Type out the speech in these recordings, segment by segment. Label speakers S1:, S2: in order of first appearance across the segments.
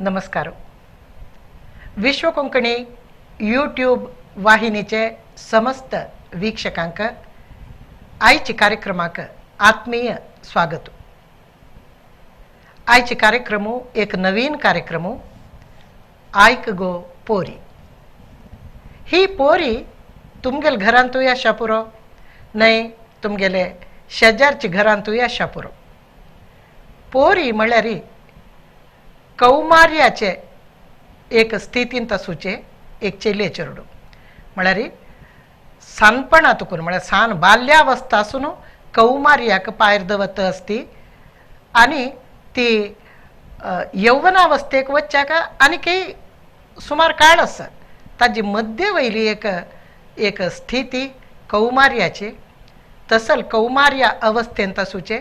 S1: नमस्कार. विश्व कोंकणी यूट्यूब वाहिनीचे समस्त वीक्षकांक आयचे कार्यक्रमाक आत्मीय स्वागत. आयचे कार्यक्रम एक नवीन कार्यक्रम, आयक गो पोरी. ही पोरी तुमगेले घरांतूय आसा पुरो, न्हय तुमगेले शेजारच्या घरांतूय आसा पुरो. पोरी म्हळ्यार कौमार्याचे एक स्थितींत आसूचे एक चेले चेडूं, म्हळ्यार सानपणातून म्हळ्यार सान बाल्यावस्था आसून कौमार्याक पायर दवरत आसती आनी ती यौवनावस्थेक वचच्याक आनी सुमार काळ आसा. ताजी मध्य वयली एक एक स्थिती कौमार्याची. तसल कौमार्या अवस्थेंत आसूचे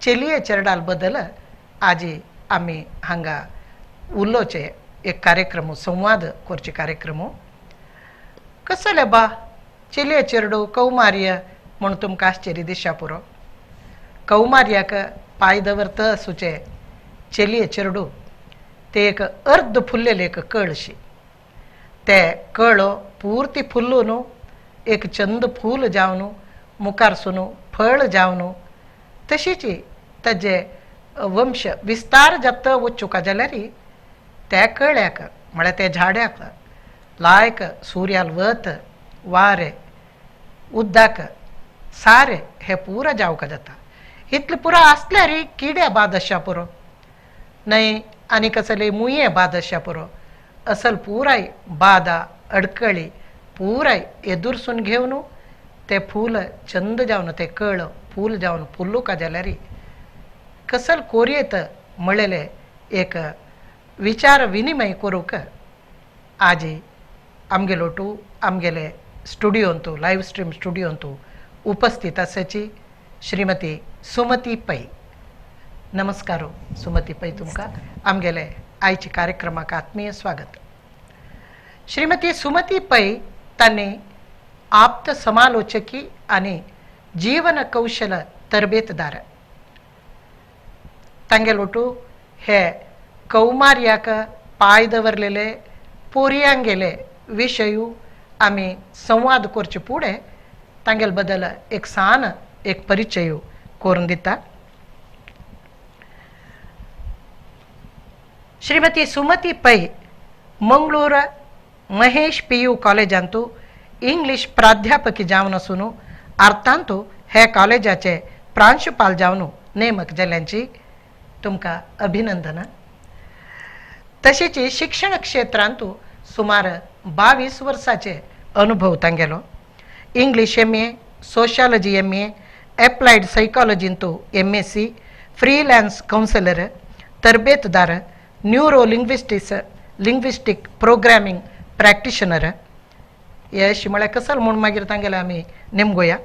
S1: चेलिये चेरडाल बदल आजी आमी हांगा उलोवचे एक कार्यक्रम, संवाद करचे कार्यक्रम. कसले बा चेलिये चेरडू कौमार्य म्हूण तुमकां आश्चर्य दिसता पुरो. कौमार्याक पांय दवरत आसूचे चेलिये चेरडू ते एक अर्द फुल्लेले एक कळशी, ते कळो पुर्ती फुल्लून एक चंद फूल जावन मुखार सुन फळ जावन तशीच ताजे वंश विस्तार जाता वचूंक जाल्यार त्या कळ्याक म्हळ्यार त्या झाड्याक लायक सुर्याल वत वारें उदक सारें हे पुरा जावंक जाता. इतलें पुरा आसल्यार किड्या बाद आसच्या पुरो, न्हय आनी कसले मुये बाद आसच्या पुरो. असल पुराय बादा अडकळी पुराय एदुरसून घेवन ते फूल चंद जावन ते कळ फूल जावन फुल्लूका जाल्यार कसल कोरयेत म्हळेले एक विचार विनिमय करूंक आजी आमगेलोटू आमगेले स्टुडियोंतू लायव्ह स्ट्रीम स्टुडियोंतू उपस्थित आसाची श्रीमती सुमती पै. नमस्कार सुमती पै, तुमकां आमगेले आयचे कार्यक्रमाक आत्मीय स्वागत. श्रीमती सुमती पै तांणी आप्त समालोचकी आनी जीवन कौशल तरबेतदार. तांगेलोटू हे कौमार्याक पांय दवरलेले पोरयांगेले विशयू आमी संवाद करचे फुडें तांगेले बदल एक सान एक परिचय करून दिता. श्रीमती सुमती पै मंगळूर महेश पी यू कॉलेजांतू इंग्लीश प्राध्यापकी जावन आसून अर्थांतू हे कॉलेजाचे प्रांशुपाल जावन नेमक जाल्यांची तुमकां अभिनंदन. तशेंच शिक्षण क्षेत्रांतू सुमार 22 वर्साचे अनुभव तांगेलो. English M A, sociology M A, applied सायकोलॉजींतू M S C, freelance counsellor, तरबेतदार, neuro linguistics linguistic programming practitioner. हे अशी म्हळ्यार कसल म्हूण मागीर तांगेले आमी नेमगोया.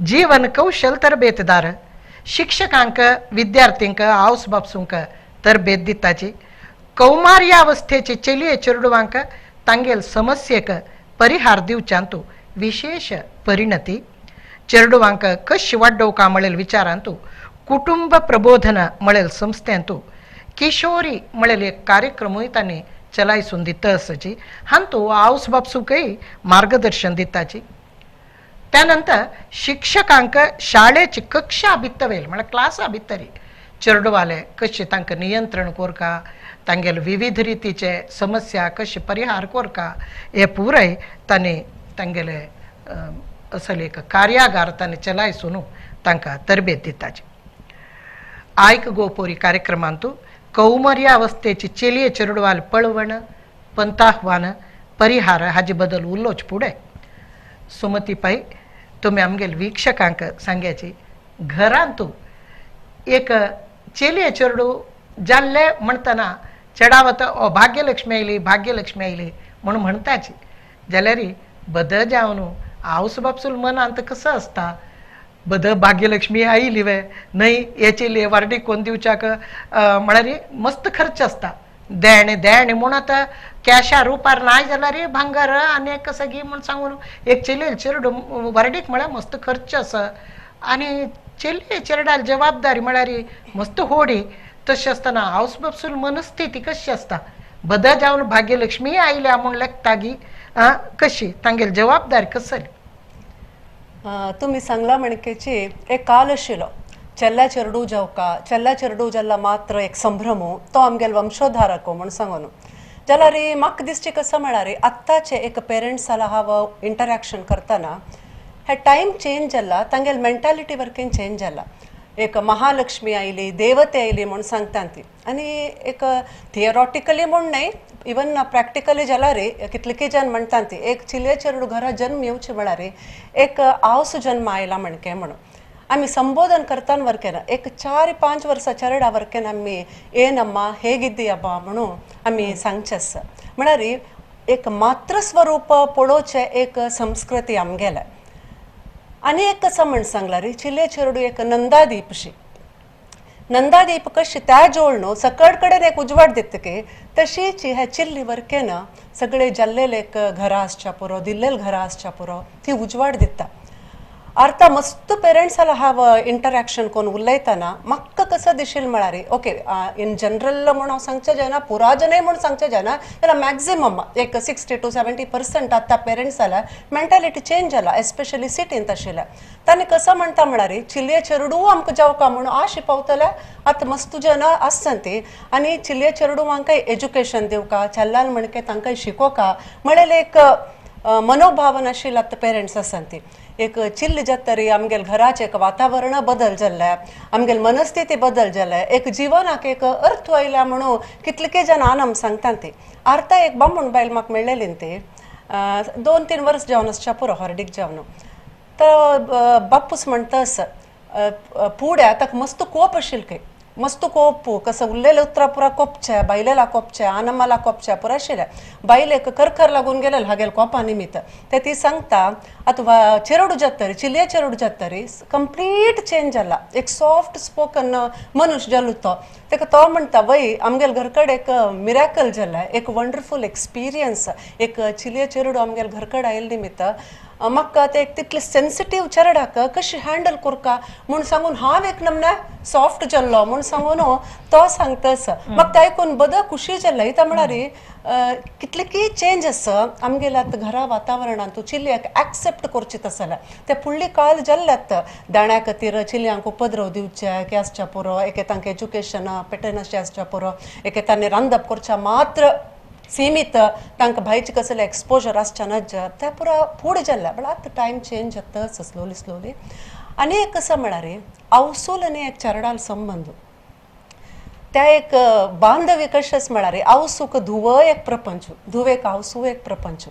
S1: जीवन कौशल तरबेतदार, शिक्षकांक विद्यार्थ्यांक आवस बापसूंक तरबेत दिताची. कौमार्यावस्थेचे चेलिये चेरडुवांक तांगेल समस्येक परिहार दिवच्यांतू विशेष परिणती. चेरडुवांक कशी वाडोवका म्हळेल विचारांतू कुटुंब प्रबोधन म्हळेल संस्थेंतू किशोरी म्हळेल एक कार्यक्रमूय तांणी चलायसून दिता आसाची. हांतू आवस बापसूकय मार्गदर्शन दिताची. त्यानंतर शिक्षकांक शाळेची कक्षा भितर म्हळ्यार क्लासा भितर चेरडुवाले कशें तांकां नियंत्रण कोरका, तांगेले विविध रितीचे समस्या कशें परिहार कोरका हे पुराय तांणी तांगेले असले एक कार्यागार तांणी चलायसून तांकां तरबेत दिताची. आयक गो पोरी कार्यक्रमांतू कौमार्या अवस्थेची चेलिये चेरडुवाल पळवण पंताह्वान परिहार हाजे बदल उलोवचे फुडें सुमती पै तुमी आमगेले वीक्षकांक सांग्याची घरांतू एक चेलिये चेरडू जाल्ले म्हणटना चेडावत ओ भाग्यलक्ष्मी आयली भाग्यलक्ष्मी आयली म्हूण म्हणटाची जाल्यार बद जावन आवस बापसूल मनांत कसो आसता बद भाग्यलक्ष्मी आयली वे न्हय हे चेलिये वार्डीक कोण दिवच्याक म्हळ्यार मस्त खर्च आसता. देणें देणें म्हूण आतां कॅशा रुपार नाय जाल्यार भांगर आनी एक सगळी म्हूण सांगून एक चेलिये चेरडू वार्डीक म्हळ्यार मस्त खर्च आसा आनी चेलिये चेरडाल जबाबदारी म्हळ्यार मस्त होडी. तशें आसतना हावस बापसूल मनस्थिती कशी आसता बद जावन भाग्यलक्ष्मी आयल्या म्हूण लेखतागी कशी तांगेली जबाबदारी कसली?
S2: तुमी सांगला म्हणकेची एक काल आशिल्लो चेल्ला चेरडू जावका, चेल्ला चेरडू जाल्ला मात्र एक संभ्रमो तो आमगेल वंशोधारको म्हूण सांगून जाल्यार म्हाका दिसचे कसो म्हळ्यार आत्ताचे एक पेरंट्साला हांव इंटरॅक्शन करतना हे टायम चेंज जाला, तांगेल मेंटालिटी वरकेन चेंज जाला. एक महालक्ष्मी आयली, देवते आयली म्हूण सांगता ती, आनी एक थियोरॉटिकली म्हूण न्हय, इवन प्रॅक्टिकली जाल्यार कितले जन म्हणटा ती एक चिले चेरडू घरा जन्म येवचे म्हळ्यार एक आवस जन्म आयला म्हणके म्हणून आमी संबोधन करताना वरकेन एक 4-5 वर्सां चेरडा वरकेन आमी ಏನಮ್ಮ ಹೇಗಿದ್ದೀಯಮ್ಮ म्हणून आमी सांगचें आसा. म्हळ्यार एक मातृस्वरूप पळोवचें एक संस्कृती आमगेलें. आनी एक कसो म्हण सांगला रे चिले चेरडू एक नंदादीपशी, नंदादीप कशी त्या जोळ न्हू सकळ कडेन एक उजवाड दितकी तशीच ह्या चिल्ली वरकेन सगळे जाल्लेले एक घरा आसच्या पुरो, दिल्लेले घरा आसच्या पुरो ती उजवाड दिता. अर्थ मस्त पेरंट्साला हांव इंटरॅक्शन कोण उलयतना म्हाका कसो दिशील म्हळ्यार ओके इन जनरल म्हूण हांव सांगचें जायना, पुरा जनय म्हूण सांगचें जायना, जाल्यार मॅक्झिमम एक 60 to 70% आतां पेरंट्साला मेंटालिटी चेंज जाला, एस्पेशली सिटींत आशिल्ल्या. तांणी कसो म्हणटा म्हळ्यार चिलये चेरडू आमकां जावका म्हणून आशी पावतले आतां मस्त जना आसता ती, आनी चिलये चेरडू आमकां एज्युकेशन दिवका, चल्लाल म्हणके तांकां शिकोवका म्हणलें एक मनोभावन आशिल्लें आतां पेरंट्स आसा ती. एक चिल्ल जातरी आमगेल घराचें एक वातावरण बदल जाल्लें, आमगेल मनस्थिती बदल जालें, एक जिवनाक एक अर्थ आयला म्हणून कितले जाण आनम सांगता ती. अर्थ एक बामण बायल म्हाका मेळ्ळेली ती 2-3 वर्स जावन आसच्या पुरो हॉर्डीक जावन, तर बापूस म्हणटा आसा पुड्या ताका मस्त कोप आशिल्लें खंय, मस्त कोप कसं उरलेले उतरां पुरा कोपचे, बायलेला कोपचे, आनमाला कोपचे पुरा आशिल्लें. बायलेक करकर लागून गेलेले हागेल कोपा निमित्त ते ती सांगता आतां चेरडू जातरी चिलये चेरडू जातरी कंप्लीट चेंज जाला, एक सॉफ्ट स्पोकन मनुष्य जालो तो. ताका तो म्हणटा वय आमगेल घर कडेन एक मिराकल जालें, एक वंडरफूल एक्सपिरियन्स, एक चिलये चेरडू आमगेल घर कडेन आयले निमित्त म्हाका ते एक तितले सेन्सिटीव चेरडाक कशी हँडल करका म्हूण सांगून हांव एक नमने सॉफ्ट जाल्लो म्हूण सांगून तो सांगता आसा. म्हाका तें आयकून बद खुशी जाल्लें. इता म्हळ्यार कितले चेंज आसा आमगेले आतां घरा वातावरणांत तूं चिलयाक एक्सेप्ट करची तसलें जाल्यार ते फुडली काल जाल्ल्यात दाण्या खातीर चिलयांक उपद्रव दिवचे की आसच्या पुरो, एके तांकां एज्युकेशन पेटनाशें आसच्या पुरो, एके तांणी रांदप करच्या मात्र सीमित, तांकां भायचे कसलें एक्सपोजर आसचें ना, तें पुरा फुडें जाल्लें. बट आतां टायम चेंज जाता स्लोली स्लोली. आनी एक कसो म्हळ्यार आवसूल आनी एक चेरडाल संबंद त्या एक बांधव्य कशेंच म्हळ्यार आवसूक धुव एक प्रपंच, धुवेक आवसू एक प्रपंच,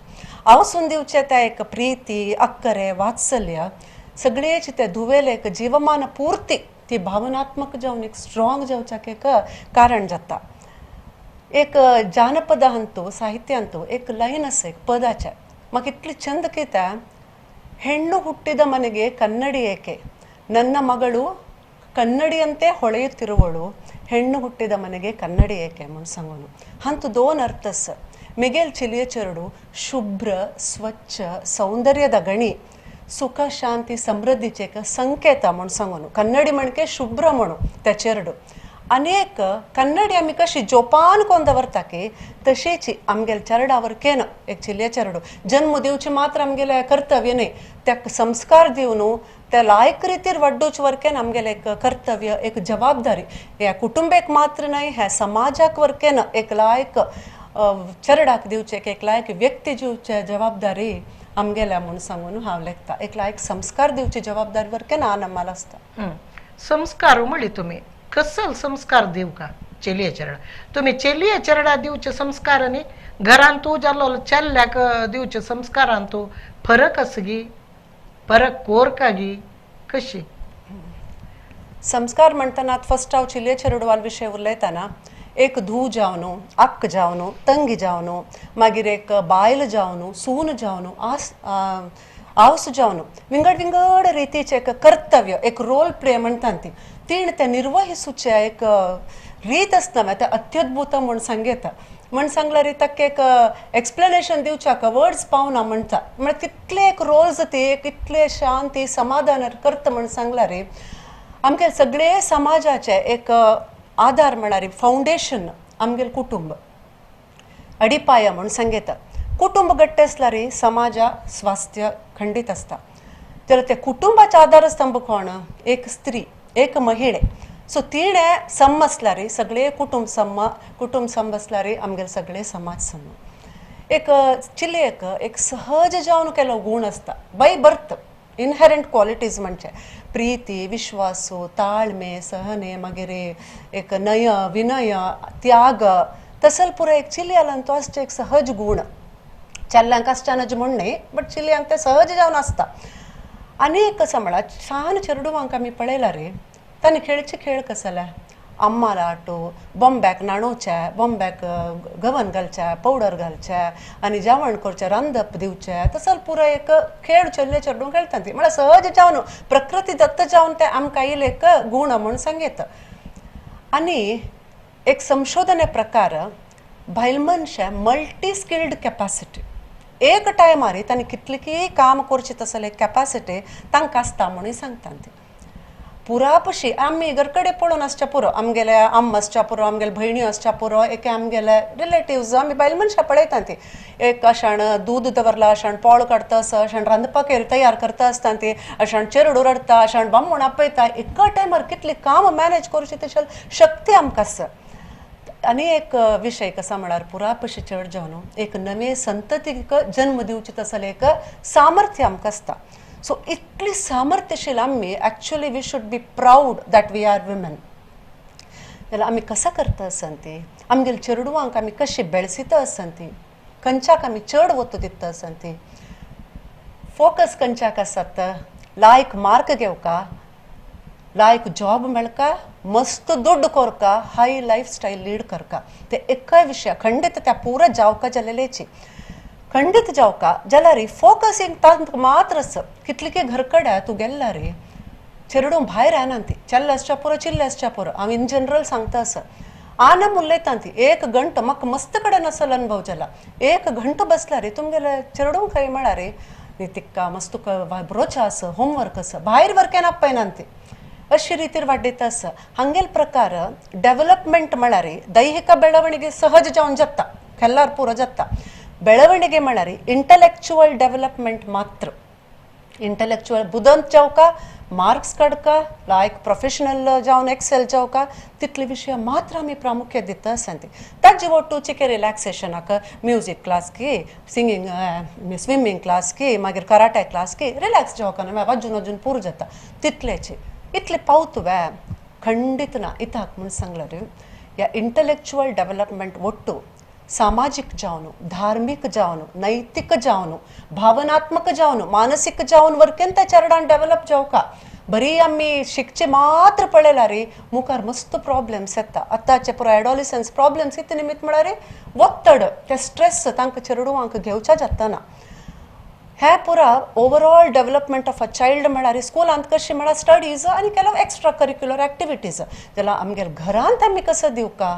S2: आवसून दिवचें त्या एक प्रिती, अक्करे, वात्सल्य सगळेच ते धुवेले एक जीवमान पुर्ती ती भावनात्मक जावन एक स्ट्रॉंग जावच्याक एक कारण जाता. एक जानपद अंतू साहित्य अंतू एक लायन आसा एक पदाचें म्हाका इतलें चंद कित्या, ಹೆಣ್ಣು ಹುಟ್ಟಿದ ಮನೆಗೆ ಕನ್ನಡಿ ಏಕೆ, ನನ್ನ ಮಗಳು ಕನ್ನಡಿಯಂತೆ ಹೊಳೆಯುತ್ತಿರುವಳು, ಹೆಣ್ಣು ಹುಟ್ಟಿದ ಮನೆಗೆ ಕನ್ನಡಿ ಏಕೆ म्हूण सांगून. हांतू दोन अर्थ आसा. मिगेल चिलये चेरडू शुभ्र, स्वच्छ, सौंदर्यದ ಗಣಿ, सुख, शांती, समृद्धीचे एक संकेत म्हूण सांगून. कन्नडी म्हणके शुभ्र म्हणून त्या चेरडू. अनेक कन्नडी आमी कशी जोपान कोन्न दवरता की तशीच आमगेले चेरडा वरकेन एक चिलये चेरडू जन्म दिवचें मात्र आमगेलें कर्तव्य न्हय, त्या संस्कार दिवन त्या लायक रितीर वाड्डोवचे वरकेन आमगेलें एक कर्तव्य, एक जबाबदारी ह्या कुटुंबेक मात्र न्हय, ह्या समाजाक वरकेन एक लायक चेरडाक दिवचें, एक लायक व्यक्ती दिवचे जबाबदारी आमगेल्या म्हूण सांगून हांव लेखता. एक लायक संस्कार दिवची जबाबदारी वरकेन आनमाल आसता.
S1: संस्कार म्हणली तुमी, कसल संस्कार दिवका चेलिये चेरडा? तुमी चेलिये चेरडा दिवचे संस्कार आनी घरान तूं जालो चेल्ल्याक दिवचे संस्कारान तूं फरक आसा गी, फरक कोरका गी, कशी?
S2: संस्कार म्हणटना फर्स्ट हांव चिलये चेरडवाल विशय उलयतना एक धूव जावन, अक्क जावन, तंगी जावन, मागीर एक बायल जावन, सून जावन, आस आवस जावन, विंगड विंगड रितीचें एक कर्तव्य, एक रोल प्ले म्हणटा ती तीण तें निर्वहिसूचें एक रीत आसता मागीर तें अत्यद्भूत म्हूण सांगता. म्हण सांगल्यार ताका एक एक्सप्लेनेशन दिवच्याक वर्ड्स पावना म्हणटा. म्हळ्यार तितले एक रोल्स ती एक इतले शांती समाधान करता म्हण सांगल्यार आमगे सगळे समाजाचे एक आधार म्हळ्यार फावंडेशन आमगेलें कुटुंब. अडिपाय म्हूण सांगता. कुटुंब घट्ट आसल्यार समाजा स्वास्थ्य खंडीत आसता. तर ते कुटुंबाचे आधारस्तंभ कोण? एक स्त्री, एक महिळे. सो तिणें सम आसल्यार सगळे कुटुंब सम, कुटुंब सम आसल्यार आमगेले सगळे समाज सम. एक चिलयेक एक सहज जावन केलो गूण आसता, बाय बर्थ इनहेरंट क्वालिटीज म्हणजे प्रीती, विश्वास, ताळमे, सहने, मागीर एक नय विनय, त्याग, तसल पुरो एक चिलयान तो आसचे एक सहज गूण. चेल्ल्यांक आसच्यानच म्हण न्ही, बट चिलयांक ते सहज जावन आसता. आनी एक कसो म्हळ्यार सान चेडवांक आमी पळयला रे, तांणी खेळचे खेळ कसले, अम्माल आटो, बॉम्ब्याक न्हाणोवचे, बॉम्ब्याक गवन घालचे, पावडर घालचे आनी जेवण करचें, रांदप दिवचें, तसल पुरो एक खेळ चेल्ले चेडूं खेळटा ती. म्हळ्यार सहज जावन प्रकृती दत्त जावन ते आमकां येयले एक गूण म्हूण सांगता. आनी एक संशोधने प्रकार बायल मनशां मल्टी स्किल्ड कॅपासिटी, एक टायमार तांणी कितली काम करचें तसले कॅपासिटी तांकां आसता म्हणून सांगता ती. पुरापशी आमी घरकडे पळोवन आसच्या पुरो, आमगेले आम आसच्या पुरो, आमगेले भयणी आसच्या पुरो, एके आमगेले रिलेटिव्ज आमी बायल मनशां पळयता ती. एक अशाण दूद दवरला, अशाण पोळ काडटा आसा, अशाण रांदपाक तयार करता आसता ती, अशाण चेरडू रडटा, अशाण बामण आपयता. एका टायमार कितली काम मॅनेज करची तशें शक्ती आमकां आसा. आनी एक विशय कसा म्हळ्यार पुरापशी चड जावन एक नवे संततीक जन्म दिवची तसलें एक सामर्थ्य आमकां आसता. सो इतली सामर्थ्यशील आमी, actually we should be proud that we are women. जाल्यार आमी कसां करता आसन ती, आमगेले चेडवांक आमी कशी बेळसिता आसन ती, खंयच्याक आमी चड वत दिता आसन ती, फोकस खंयच्याक आसात, लायक मार्क घेवका, लायक जॉब मेळका, मस्त दुड्ड कोरका, हाय लायफ स्टायल लीड करका, ते एकाय विशया खंडीत त्या पुरा जावका जालेलेची खंडीत जावका जाल्यार फोकसींग तांकां मात्र आसा. कितली घरकडे तूं गेल्ला रे चेडूं भायर येना ती, चेल्ले आसच्या पुरो, चिल्ले आसच्या पुरो, हांव इन जनरल सांगता आसा. आनम उलयता ती एक घंटो म्हाका मस्त कडेन असो अनुभव जाला, एक घंटो बसला रे तुमगेले चेडूं खंय म्हळ्यार रे तिका मस्त तुका बरोचो आसा, होमवर्क आसा, भायर वर्केन आपयना ती, अशी रितीर वाडयता आसा. हांगेल प्रकार डेवलपमेंट म्हळ्यार दैहिक ಬೆಳವಣಿಗೆ सहज जावन जाता, खेल्लार पुरो जाता. ಬೆಳವಣಿಗೆ म्हळ्यार इंटलेक्चुअल डेवलपमेंट मात्र, इंटलेक्चुअल बुदंत जावका, मार्क्स काडका, लायक प्रोफेशनल जावन एक्सेल जावका, तितले विशय मात्र आमी प्रामुख्य दिता आसा ती. ताजे ಒಟ್ಟು चिके रिलॅक्सेशनाक म्युजीक क्लास की, सिंगींग स्विमींग क्लास की, मागीर कराटे क्लास की, रिलॅक्स जावका न्हय वाजून वाजून पुरो जाता तितलेचे. इतले पावत वे खंडीत ना. इताक म्हूण सांगला रे ह्या इंटलेक्चुअल डेवलपमेंट ಒಟ್ಟು सामाजिक जावन, धार्मिक जावन, नैतिक जावन, भावनात्मक जावन, मानसीक जावन वर्केन त्या चेरडान डेवलप जावका. बरी आमी शिकचे मात्र पळयला रे मुखार मस्त प्रॉब्लेम्स येता. आतांचे पुरो एडोलिसन्स प्रॉब्लेम्स कितें निमित्त म्हळ्यार ಒತ್ತಡ, ते स्ट्रेस तांकां चेडवांक घेवच्या जातना. हें पुरा overall development of a child म्हळ्यार स्कुलांत कशी म्हळ्यार स्टडीज आनी ಕೆಲವು एक्स्ट्रा करिक्युलर एक्टिविटीज. जाल्यार आमगेले घरांत आमी कसो दिवका,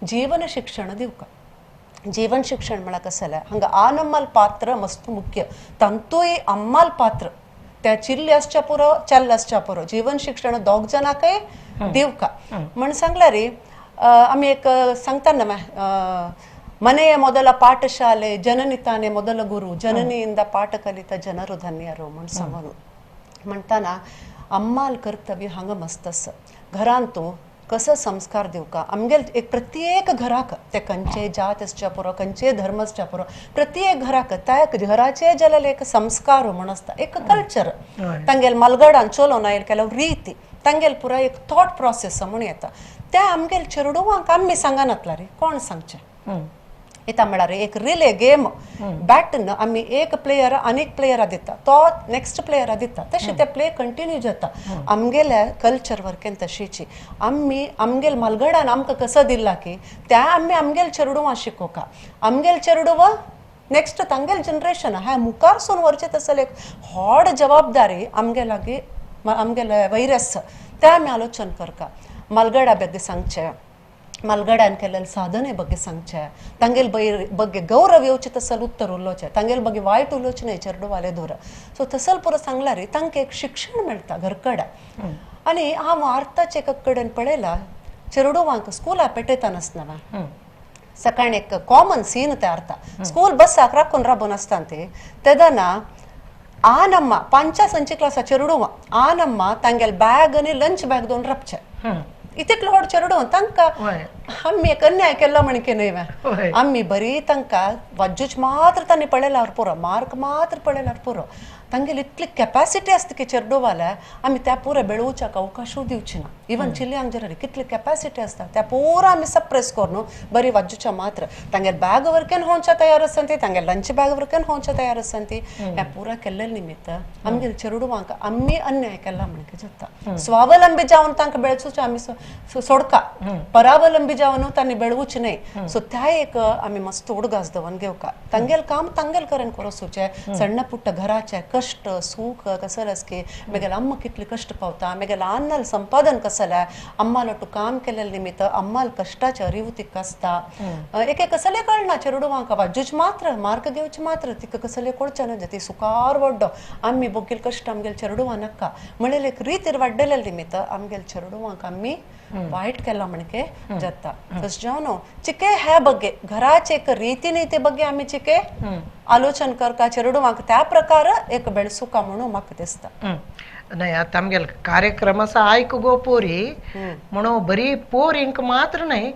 S2: जीवन शिक्षण दिवका. जीवन शिक्षण म्हळ्यार कसं जाल्यार हांगा आनम्माल पात्र मस्त मुख्य, तांतूय अम्माल पात्र, त्या चिल्ले आसच्या पुरो, चेल्ले आसच्या पुरो, जीवन शिक्षण दोग जाणांकय दिवका म्हण सांगल्यार आमी एक सांगता ना, ಮನೆಯ ಮೊದಲ ಪಾಠಶಾಲೆ ಜನನಿ ತಾನೇ ಮೊದಲ ಗುರು, ಜನನಿಯಿಂದ ಪಾಠ ಕಲಿತ ಜನರು ಧನ್ಯರು म्हण सांगून म्हणटाना अम्माल कर्तव्य हांगा मस्त आसा. घरांत कसो संस्कार दिवका आमगेल एक प्रत्येक घराक, ते खंयचे जात आसच्या पुरो, खंयचे धर्म आसच्या पुरो, प्रत्येक घराक त्या घराचे जाल्यार एक संस्कार म्हण आसता, एक कल्चर, तांगेल मालगडान चलोवन आयल ಕೆಲವು ರೀತಿ, तांगेल पुरा एक थॉट प्रोसेस म्हूण येता. त्या आमगेल चेडवांक आमी सांगनातला रे कोण सांगचें. येता म्हळ्यार एक रिले गेम बॅटन आमी एक प्लेयर आनीक प्लेयरा दिता, तो नेक्स्ट प्लेयरा दिता, तशें ते प्ले कंटिन्यू जाता. आमगेल्या कल्चर वर्केन तशीची आमी आमगेल मालगडान आमकां कसो दिला की त्या आमी आमगेल चेडवां शिकोवका, आमगेल चेडवां नेक्स्ट तांगेल जनरेशन ह्या मुखार सून व्हरचें तसले एक व्हड जबाबदारी आमगे लागीं आमगेले वैरस ते आमी आलोचन करका. मालगडा ಬಗ್ಗೆ सांगचें, मालगड्यान केल्ले साधने ಬಗ್ಗೆ सांगचें, तांगेल ಬಗ್ಗೆ गौरव येवचें तसल उत्तर उलोवचें, तांगेल ಬಗ್ಗೆ वायट उलोवचें न्हय चेडवाले दवर. सो तसल पुरो सांगल्यार तांकां एक शिक्षण मेळटा घरकडे. आनी हांव आर्ताचे एका कडेन पळयलां चेडवांक स्कुला पेटयता नासतना सकाळी एक कॉमन सीन तयार जाता स्कूल बसाक राखून राबून आसता ती तेदना आ नम्मा पंचा संची क्लासा चेरडुवा आ नम्मा तांगेल बॅग आनी लंच बॅग दोन रपचे इतले व्हड चेरडू तांकां आमी एक अन्याय केलो म्हणके न्हय आमी बरी तांकां वाजूच मात्र तांणी पळयल्यार पुरो मार्क मात्र पळयल्यार पुरो तांगेली इतली कॅपॅसिटी आसता की चेरडुवाल्या आमी त्या पुरा बेळोवच्याक अवकाशूय दिवची ना इवन चिल्यांक जर कितली कॅपॅसिटी आसता त्या पुरा आमी सप्रेस करून बरी वाजूच्या मात्र तांगेल बॅग वरकेन होवच्या तयार आसता ती तांगेल लंच बॅग वरकेन होवच्या तयार आसता ती ह्या पुरा केल्ले निमित्त आमगेल चेरडुवांक आमी अन्याय केला म्हणके जाता स्वावलंबी जावन तांकां बेळचोचे आमी सोडका परावलंबी जावन तांणी बेळवचे न्हय सो त्या एक आमी मस्त उडगास दवरून घेवका तांगेल काम तांगेल करून करोसुचे सण्ण पुट्ट घराचे कष्ट सुख कसलस की मेगेल अम्मा कितले कष्ट पावता मेगेल अन्नाल संपादन कसले अम्माल काम केलेले निमित्त अम्माल कष्टाचे अरिव तिका आसता एक एक कसले कळना चेरडुवांक वाजूच मात्र मार्क घेवचे मात्र तिका कसले कळचे ना ती सुकार वड्डो आमी बोगील कष्ट आमगेल चेरडुवां नाका म्हणलेले एक रीतीर वाड्डले निमित्त आमगेल चेरडुवांक आमी वायट केला म्हणके जाता तशें जावन चिके ह्या बगे घराचे एक रीती नीती बगे आमी चिके आलोचन करका चेरडुवांक त्या प्रकार एक बेळसुका म्हणून म्हाका दिसता.
S1: न्हय आतां आमगेले कार्यक्रम आसा आयक गो पोरी म्हणून बरी पोरींक मात्र न्हय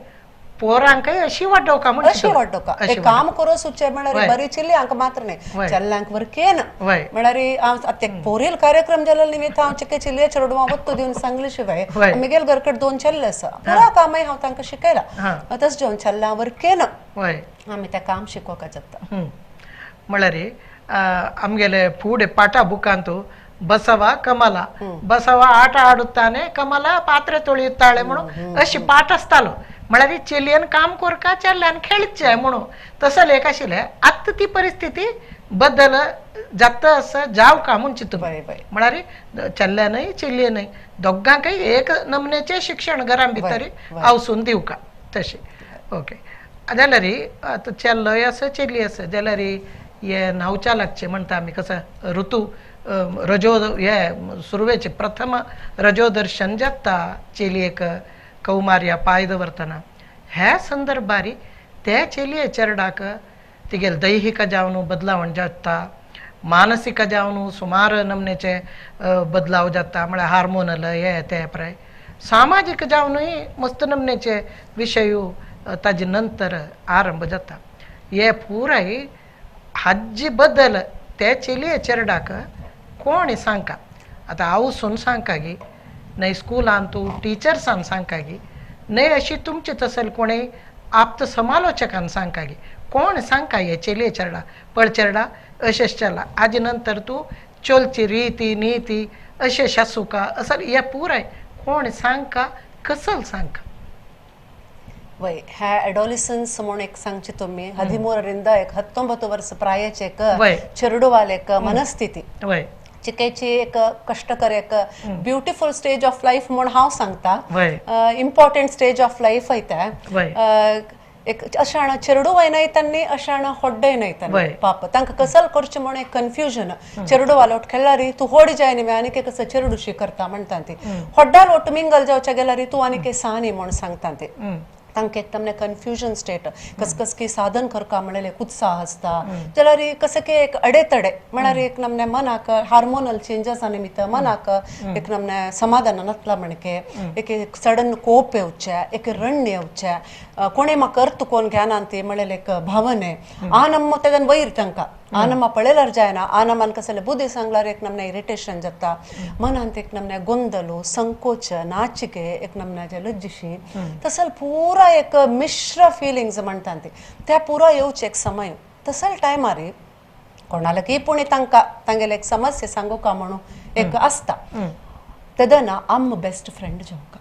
S1: पोरांकय अशी वाडोवका म्हण
S2: अशी वाडोवका एक काम करो सुचे म्हळ्यार बरी चिल्यांक मात्र न्हय चल्ल्यांक वरकेन म्हळ्यार आतां एक पोरील कार्यक्रम जाल्ले निमित्त हांव चिके चिल्ले चेरडुवां वत्तो दिवन सांगले शिवाय आमगेल घरकट दोन चल्ले आसा पुरा कामय हांव तांकां शिकयला तशें जेवन चल्ल्यां वरकेन आमी तें काम शिकोवका जाता.
S1: म्हळ्यार आमगेले फुडें पाटा बुकांतू ಬಸವ ಕಮಲ ಬಸವ ಆಟ ಆಡುತ್ತಾನೆ ಕಮಲ ಪಾತ್ರೆ ತೊಳೆಯುತ್ತಾಳೆ म्हणून अशी पाठ आसतालो. म्हळ्यार चेलयेन काम करका चेडल्यान खेळचें म्हणून तसो लेख आशिल्लें. आतां ती परिस्थिती बदल जाता आसा जावका म्हूण चिंतून म्हळ्यार चेडल्यानय चेलयेनय दोगांकय एक नमनेचें शिक्षण घरां भितर आवसून दिवका तशें. ओके जाल्यार आतां चेडलोय आसा चेली आसा जाल्यार हे न्हांवच्या लागचें म्हणटा आमी कसो ऋतू रजो हे सुरवेचे प्रथम रजोदर्शन जाता चेलयेक कौमार्या पांय दवरतना ह्या संदर्भार ते चेलये चेरडाक तिगेले दैहिक जावन बदलावण जाता मानसीक जावन सुमार नमनेचे बदलाव जाता म्हळ्यार हार्मोनल हे ते प्राय सामाजीक जावनूय मस्त नमनेचे विशय ताजे नंतर आरंभ जाता. हे पुराय हाजी बदल ते चेलये चेरडाक कोण सांगका आतां आवसून सांगका गी न्हय स्कुलान तूं टिचर्सान सांगका गी न्हय अशी तुमचे तसल कोणें आप्त समालोचकान सांगका गी कोण सांगका हे चेलये चेरडा पळ चेरडा अशें चला आजे नंतर तूं चलची रिती निती अशें शासुका असं हे पुराय कोण सांगका कसल सांगका.
S2: वय ह्या अडोलिसन्स म्हणून एक सांगचे तुमी 13 एक 19 वर्स प्रायचे एक चेरडुवाले एक मनस्थिती चिकेची एक कष्टकर एक ब्युटिफुल स्टेज ऑफ लायफ म्हूण हांव सांगता इम्पॉर्टंट स्टेज ऑफ लायफ येता. एक अशाण चेरडुवाय न्हय तांणी अशाण होड्डय न्हय तांणी पाप तांकां कसल करचें म्हणून एक कन्फ्युजन चेरडुवा लोट खेळ्ळारी तूं होड जाय न्ही आनी कसं चेरडुशी करता म्हणटा ती होड्डा लोट मिंगल जावच्या गेल्यार तूं आनी सानी म्हूण सांगता ती तांकां एक तमने कन्फ्युजन स्टेट कस कस की साधन करका म्हणलें एक उत्साह आसता जाल्यार कसं की एक अडेतडे म्हळ्यार एक नमने मनाक हार्मोनल चेंजस निमित्त मनाक एक नमने समाधान नातला म्हणके एक सडन कोप येवचे एक रण येवचे कोणे म्हाका अर्थ कोण घेना ती म्हणलें एक भावने आ नम्म तेदन वैर तांकां आ नम्मा पळयल्यार जायना आ नमान कसले बुद्धी सांगल्यार एक नमने इरिटेशन जाता मनांत एक नमने गोंदलो संकोच नाचिके एक नमने लज्जिशी तसल पुरा एक मिश्र फिलिंग्स म्हणटा ती त्या पुरा येवचे एक समय तसल टायमार कोणाला पूण तांकां तांगेले एक समस्या सांगूका म्हणून एक आसता तेदना आम बेस्ट फ्रेंड जावका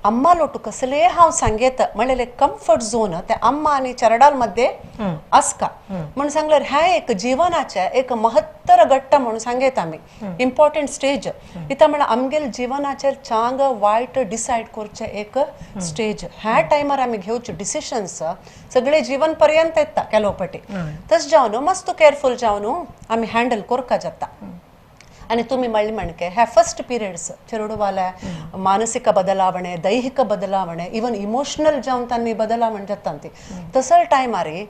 S2: अम्मा लोटू कसले हांव सांगेत म्हणलेले कम्फर्ट झोन ते अम्मा आनी चेरडाल मध्ये आसका म्हण सांगल्यार ह्या एक जीवनाचे एक महत्तर घट्ट म्हणून सांगेत आमी इम्पॉर्टंट स्टेज इथं म्हळ्यार आमगेल जीवनाचेर चांग वायट डिसायड करचे एक स्टेज ह्या टायमार आमी घेवचे डिसिशन्स सगळे जीवन पर्यंत येता केलो पटी तशें जावन मस्त केअरफूल जावन आमी हँडल करका जाता. आणि तुम्ही म्हणले म्हणके ह्या फर्स्ट पिरियड्स चेरडुवाल्या मानसिक बदलावणे दैहिक बदलावणे इवन इमोशनल जावन तांणी बदलावण जाता ती तसल टायमारी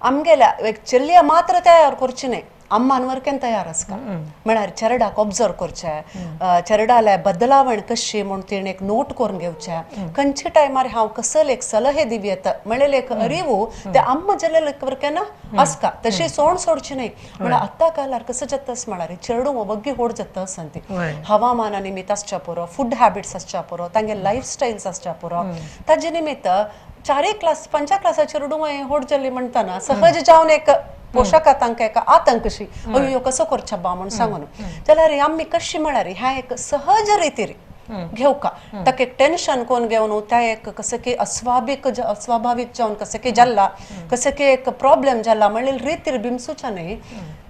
S2: आमगेल्या एक चेल्लिया मात्र तयार करची न्हय अम्मान वरकेन तयार आसता म्हळ्यार चेरडाक ऑब्जर्व करचें चेरडाल्या बदलावण कशी म्हूण तिणें एक नोट करून घेवचें खंयच्या टायमार हांव कसल एक सलहे दिवयेत म्हणलें एक अरिवू ते अम्मा जाल्ले वरकेन आसता तशी सोण सोडची न्हय. म्हळ्यार आतां कालार कसं जाता म्हळ्यार चेरडू वग्गी होड जाता आसा ती हवामाना निमित्त आसच्या पुरो फूड हॅबिट्स आसच्या पुरो तांगे लायफ स्टायल्स आसच्या पुरो ताजे निमित्त चारय क्लास पंचा क्लासा चेरडू होड जाल्ली म्हणटाना सहज जावन एक पोशका तांकां एका आतंकशी अय्यो कसो करच्या बा म्हूण सांगून जाल्यार आमी कशी म्हळ्यार ह्या एक सहज रितीर घेवका ताका एक टेन्शन कोण घेवन त्या एक कसं की अस्वाभावीक अस्वाभावीक जावन कसं की जाल्ला कसं की एक प्रॉब्लेम जाल्ला म्हणलें रितीर बिमसूच्या न्हय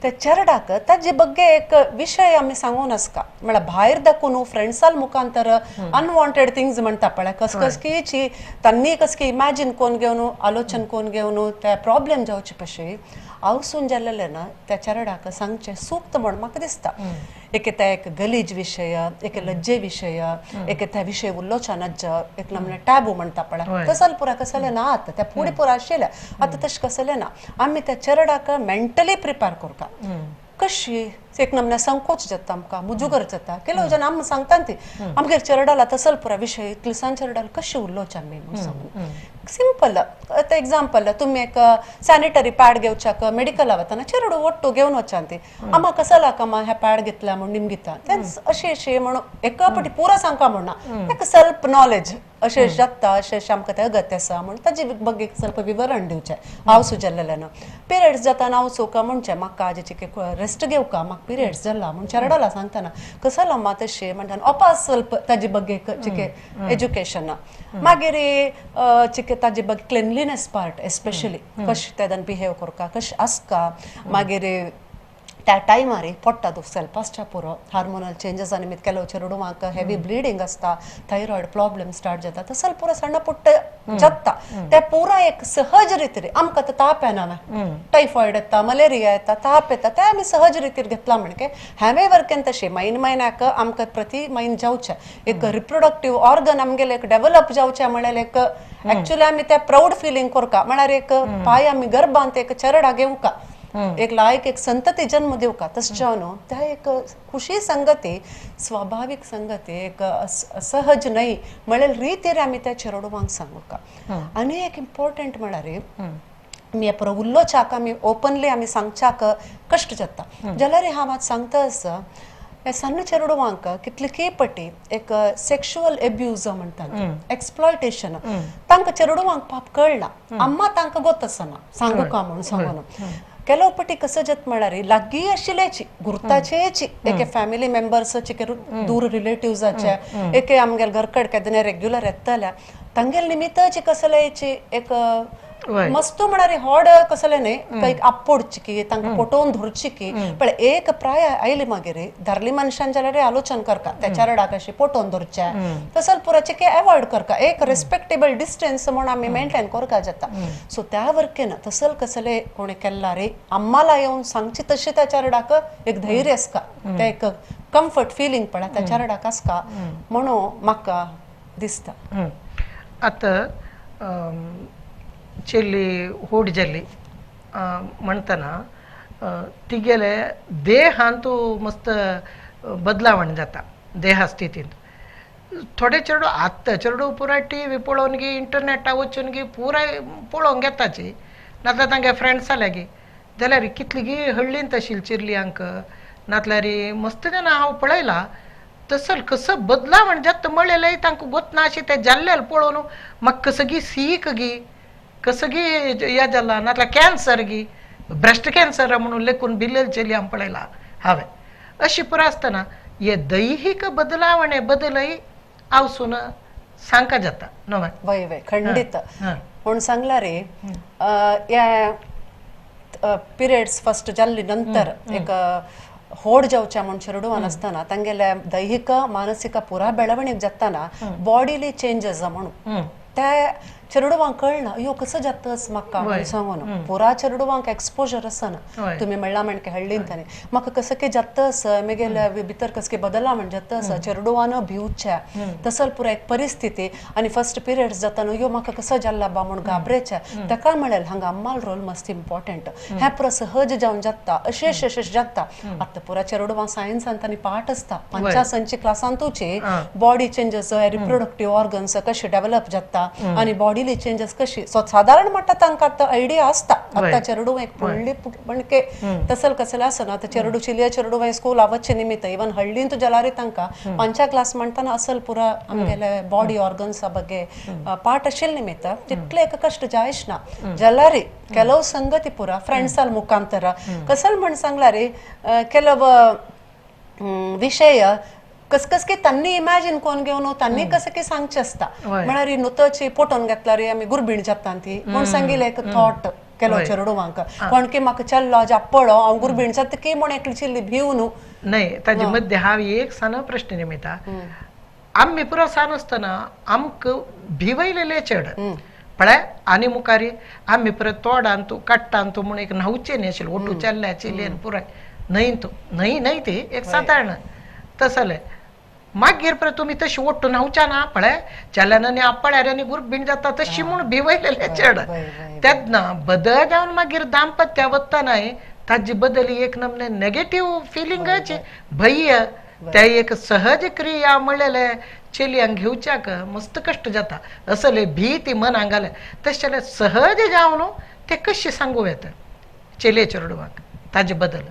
S2: त्या चेरडाक ताजे बग्गे एक विशय आमी सांगून आसका म्हळ्यार भायर दाखोवन फ्रेंड्साल मुखांतर अनवॉन्टेड थिंग्स म्हणटा पळय कस कसकीची तांणी कस की इमॅजीन कोण घेवन आलोचन कोण घेवन त्या प्रॉब्लेम जावचे पशी आवसून जाल्लें ना त्या चेरडाक सांगचें सूक्त म्हण म्हाका दिसता. एक त्या एक गलीज विशय एक लज्जे विशय एक त्या विशय उलोवच्या नज्ज एक नमने टॅबू म्हणटा पळय तसल पुरा कसलें ना आतां त्या फुडें पुरा आशिल्लें आतां तशें कसलें ना आमी त्या चेरडाक मेंटली प्रिपेर करता कशी एक नमने संकोच जाता आमकां मुजुगर जाता केलो जन आम सांगता ती आमगेर चेरडाला तसल पुरा विशय इतले चेरडाल कशी उलोवचें आमी म्हूण सांगून सिंपल आतां एग्जाम्पल तुमी एक सॅनिटरी पॅड घेवच्याक मेडिकला वतना चेरडू ओट्टू घेवन वचान ती आमा कसला कामा ह्या पॅड घेतला म्हूण निमगिता तेंच अशें अशें म्हणून एका पटी पुरा सांगका म्हणना एक सेल्फ नॉलेज अशें जाता अशें अशें आमकां तें अगत्य आसा म्हूण ताजे बगे ಸ್ವಲ್ಪ विवरण दिवचें हांव सुजल्लेल्यान पिरियड्स जाता हांव चोवका म्हणचें म्हाका आजेची रेस्ट घेवका म्हाका पिरियड्स जाला म्हूण चेरडाला सांगतना कसलो अम्मा तशें म्हणटा अपास स्वल्प ताजे बगे चिके एज्युकेशन मागीर चिके ताजे बगे क्लिनलीनेस पार्ट एस्पेशली कशें तेदन बिहेव करका कशें आसका मागीर त्या टायमार पोट्टा सेल्फ आसच्या पुरो हार्मोनल चेंजसा निमित्त केलो चेरडुवांक हेवी ब्लिडींग आसता थायरॉयड प्रॉब्लेम स्टार्ट जाता तसल पुरो सण्ण पुट्ट जाता ते पुरा एक सहज रितीर आमकां आतां ताप येना टायफॉयड येता मलेरिया येता ताप येता ते आमी सहज रितीर घेतला म्हणके हांवें वर्केन तशें म्हयन म्हयन्याक आमकां प्रति म्हयन जावचें एक रिप्रोडक्टीव ऑर्गन आमगेलें एक डेवलप जावचें म्हळ्यार एक एक्चुअली आमी ते प्रावड फिलींग करता म्हळ्यार एक पांय आमी गर्भांत एक चेरडा घेवका एक लायक एक संतती जन्म दिवका तशें जावन त्या एक खुशी संगती स्वाभावीक संगती एक सहज न्हय म्हळ्यार रितीर आमी त्या चेरडुवांक सांगूका. आनी एक इम्पॉर्टंट म्हळ्यार आमी पुरो उलोवच्याक आमी ओपनली आमी सांगच्याक कश्ट जाता जाल्यार हांव आतां सांगता आसा ह्या सन्न चेरडुवांक कितले पटी एक सेक्शुअल एब्यूज म्हणटात एक्सप्लॉयटेशन तांकां चेरडुवांक पाप कळना अम्मा तांकां गोत आसना सांगूका म्हणून सांगून ಕೆಲವು ಪಟಿ कसं जाता म्हळ्यार लागीं आशिल्ल्याची गुर्ताचेची एके फॅमिली मेंबर्साचे दूर रिलेटिव्साचे एके आमगेले घरकड केन्ना रेग्युलर येतल्या तांगेले निमित्ताची कसल्याची एक मस्त म्हळ्यार होड कसलें न्हय काही आपोडची की तांकां पटोवन धरची की पण एक प्राय आयली मागीर धारली मनशान जाल्यार आलोचन करता त्या चेरडाक अशी पटोवन धरचें तसल पुराचें की एवॉयड करता एक रेस्पेक्टेबल डिस्टन्स म्हूण आमी मेंटेन करपा जाता. सो त्या वर्केन तसल कसले कोणी केल्ला रे आम्हाला येवन सांगची तशें त्या चेरडाक एक धैर्य आसता ते एक कम्फर्ट फिलींग पळय त्या चेरडाक आसता म्हणून म्हाका दिसता.
S1: आतां चेल्ली होड जाल्ली म्हणटना तिगेले देहांतू मस्त बदलावण जाता देहा स्थितींत थोडे चेडू आत्तां चेडू पुराय टी व्ही पळोवन गी इंटरनेटा वचून गी पुराय पळोवंक येताची नाजाल्यार तांगे फ्रेंड्सां लागीं जाल्यार कितली हळ्ळींत आशिल्ली चिरल्यांक नातल्यार मस्त जाणां हांव पळयलां तसल कसो बदलावण जाता म्हळ्ळेलें तांकां गोत ना अशें तें जाल्लें पळोवन म्हाका कसं गी सीक गी कसं गी हें जाला नातल्यार कॅन्सर गी ब्रेस्ट कॅन्सर म्हणून लेखून बिल्लेल चेली हांव पळयला हांवें अशी पुरो आसतना हे दैहीक बदलावणे बदलय आवसून सांगका जाता न्हय
S2: वय वय खंडीत पूण सांगला रे ह्या पिरियड्स फस्ट जाल्ली नंतर एक होड जावच्या म्हूण चेरडुवान आसतना तांगेल्या दैहीक मानसीक पुरा बेळवणीक जाताना बॉडीली चेंजस म्हणून त्या चेडवांक कळना अयो कसं जातस म्हाका म्हण सांगून पुरा चेडवांक एक्सपोजर आसना. तुमी म्हणला म्हणके हळ्ळींतानी म्हाका कसं की जातस मेगेले भितर कसके बदला म्हण जातस चेडवान भिवच्या तसल पुरा एक परिस्थिती आनी फर्स्ट पिरियड्स जाता न्हू यो म्हाका कसं जाल्ला बा म्हूण घाबरेचे. ताका म्हणलें हांगा अम्माल रोल मस्त इम्पॉर्टंट हें पुरा सहज जावन जाता अशें अशें जाता. आतां पुरा चेडवां सायन्सान तांणी पाठ आसता पंचासनची क्लासांतूची बॉडी चेंजस रिप्रोडक्टीव ऑर्गन्स कशे डेव्हलप जाता आनी बॉडीली चेंजस कशी सो सादारण म्हणटा तांकां आतां आयडिया आसता. आतां चेडूं एक व्हडली म्हणके तसल कसलें आसना. आतां चेडूं चिलया चेडूं स्कूल वचचे निमित्त इवन हळ्ळींत जाल्यार तांकां पंचा क्लास म्हणटाना असल पुरा आमगेले बॉडी ऑर्गन्सा ಬಗ್ಗೆ पाठ आशिल्ले निमित्त तितले एक कश्ट जायच ना. जाल्यार ಕೆಲವು ಸಂಗತಿ ಪೂರ ಫ್ರೆಂಡ್ಸಲ್ ಮುಖಾಂತರ कसल म्हण सांगला रे ಕೆಲವು विशय कसकसके तांणी इमॅजिन कोण घेवन तांणी कसं की सांगचें आसता. म्हळ्यार ही नुतची पोटोन घेतला रे आमी गुरबीण जाता ती म्हण सांगिल्लें एक थॉट केलो चेडवांक कोण की म्हाका चल्लो जाप्पळो हांव गुरबीण जाता की म्हण एकली चिल्ली भिवन
S1: न्हय. ताजे मध्य हांव एक सान प्रश्न निमिता आमी पुरो सान आसतना आमकां भिवयलेले चेड पळय आनी मुखारी आमी परत तोडान तूं काडटान तूं म्हूण एक न्हांवचें न्ही आशिल्लें ओटू चल्ल्या चिल्लेन पुराय न्हंय तूं न्हंय न्हय ती एक सादारण तसलें. मागीर परत तुमी तशी ओट्टू न्हांवच्या ना पळय चल्यान आनी आपळ्यार आनी गुरबीण जाता तशी म्हूण भिवयलेले चेड. तेन्ना बदल जावन मागीर दाम्पत्या वतनाय ताजी बदल एक नमने नेगेटीव फिलिंगाची भय त्या एक सहज क्रिया म्हणलेले चेलयांक घेवच्याक मस्त कश्ट जाता असले भीती मन हांगाले तशें जाल्यार सहज जावन ते कशें सांगू येता चेले चेडवांक ताजे बदल.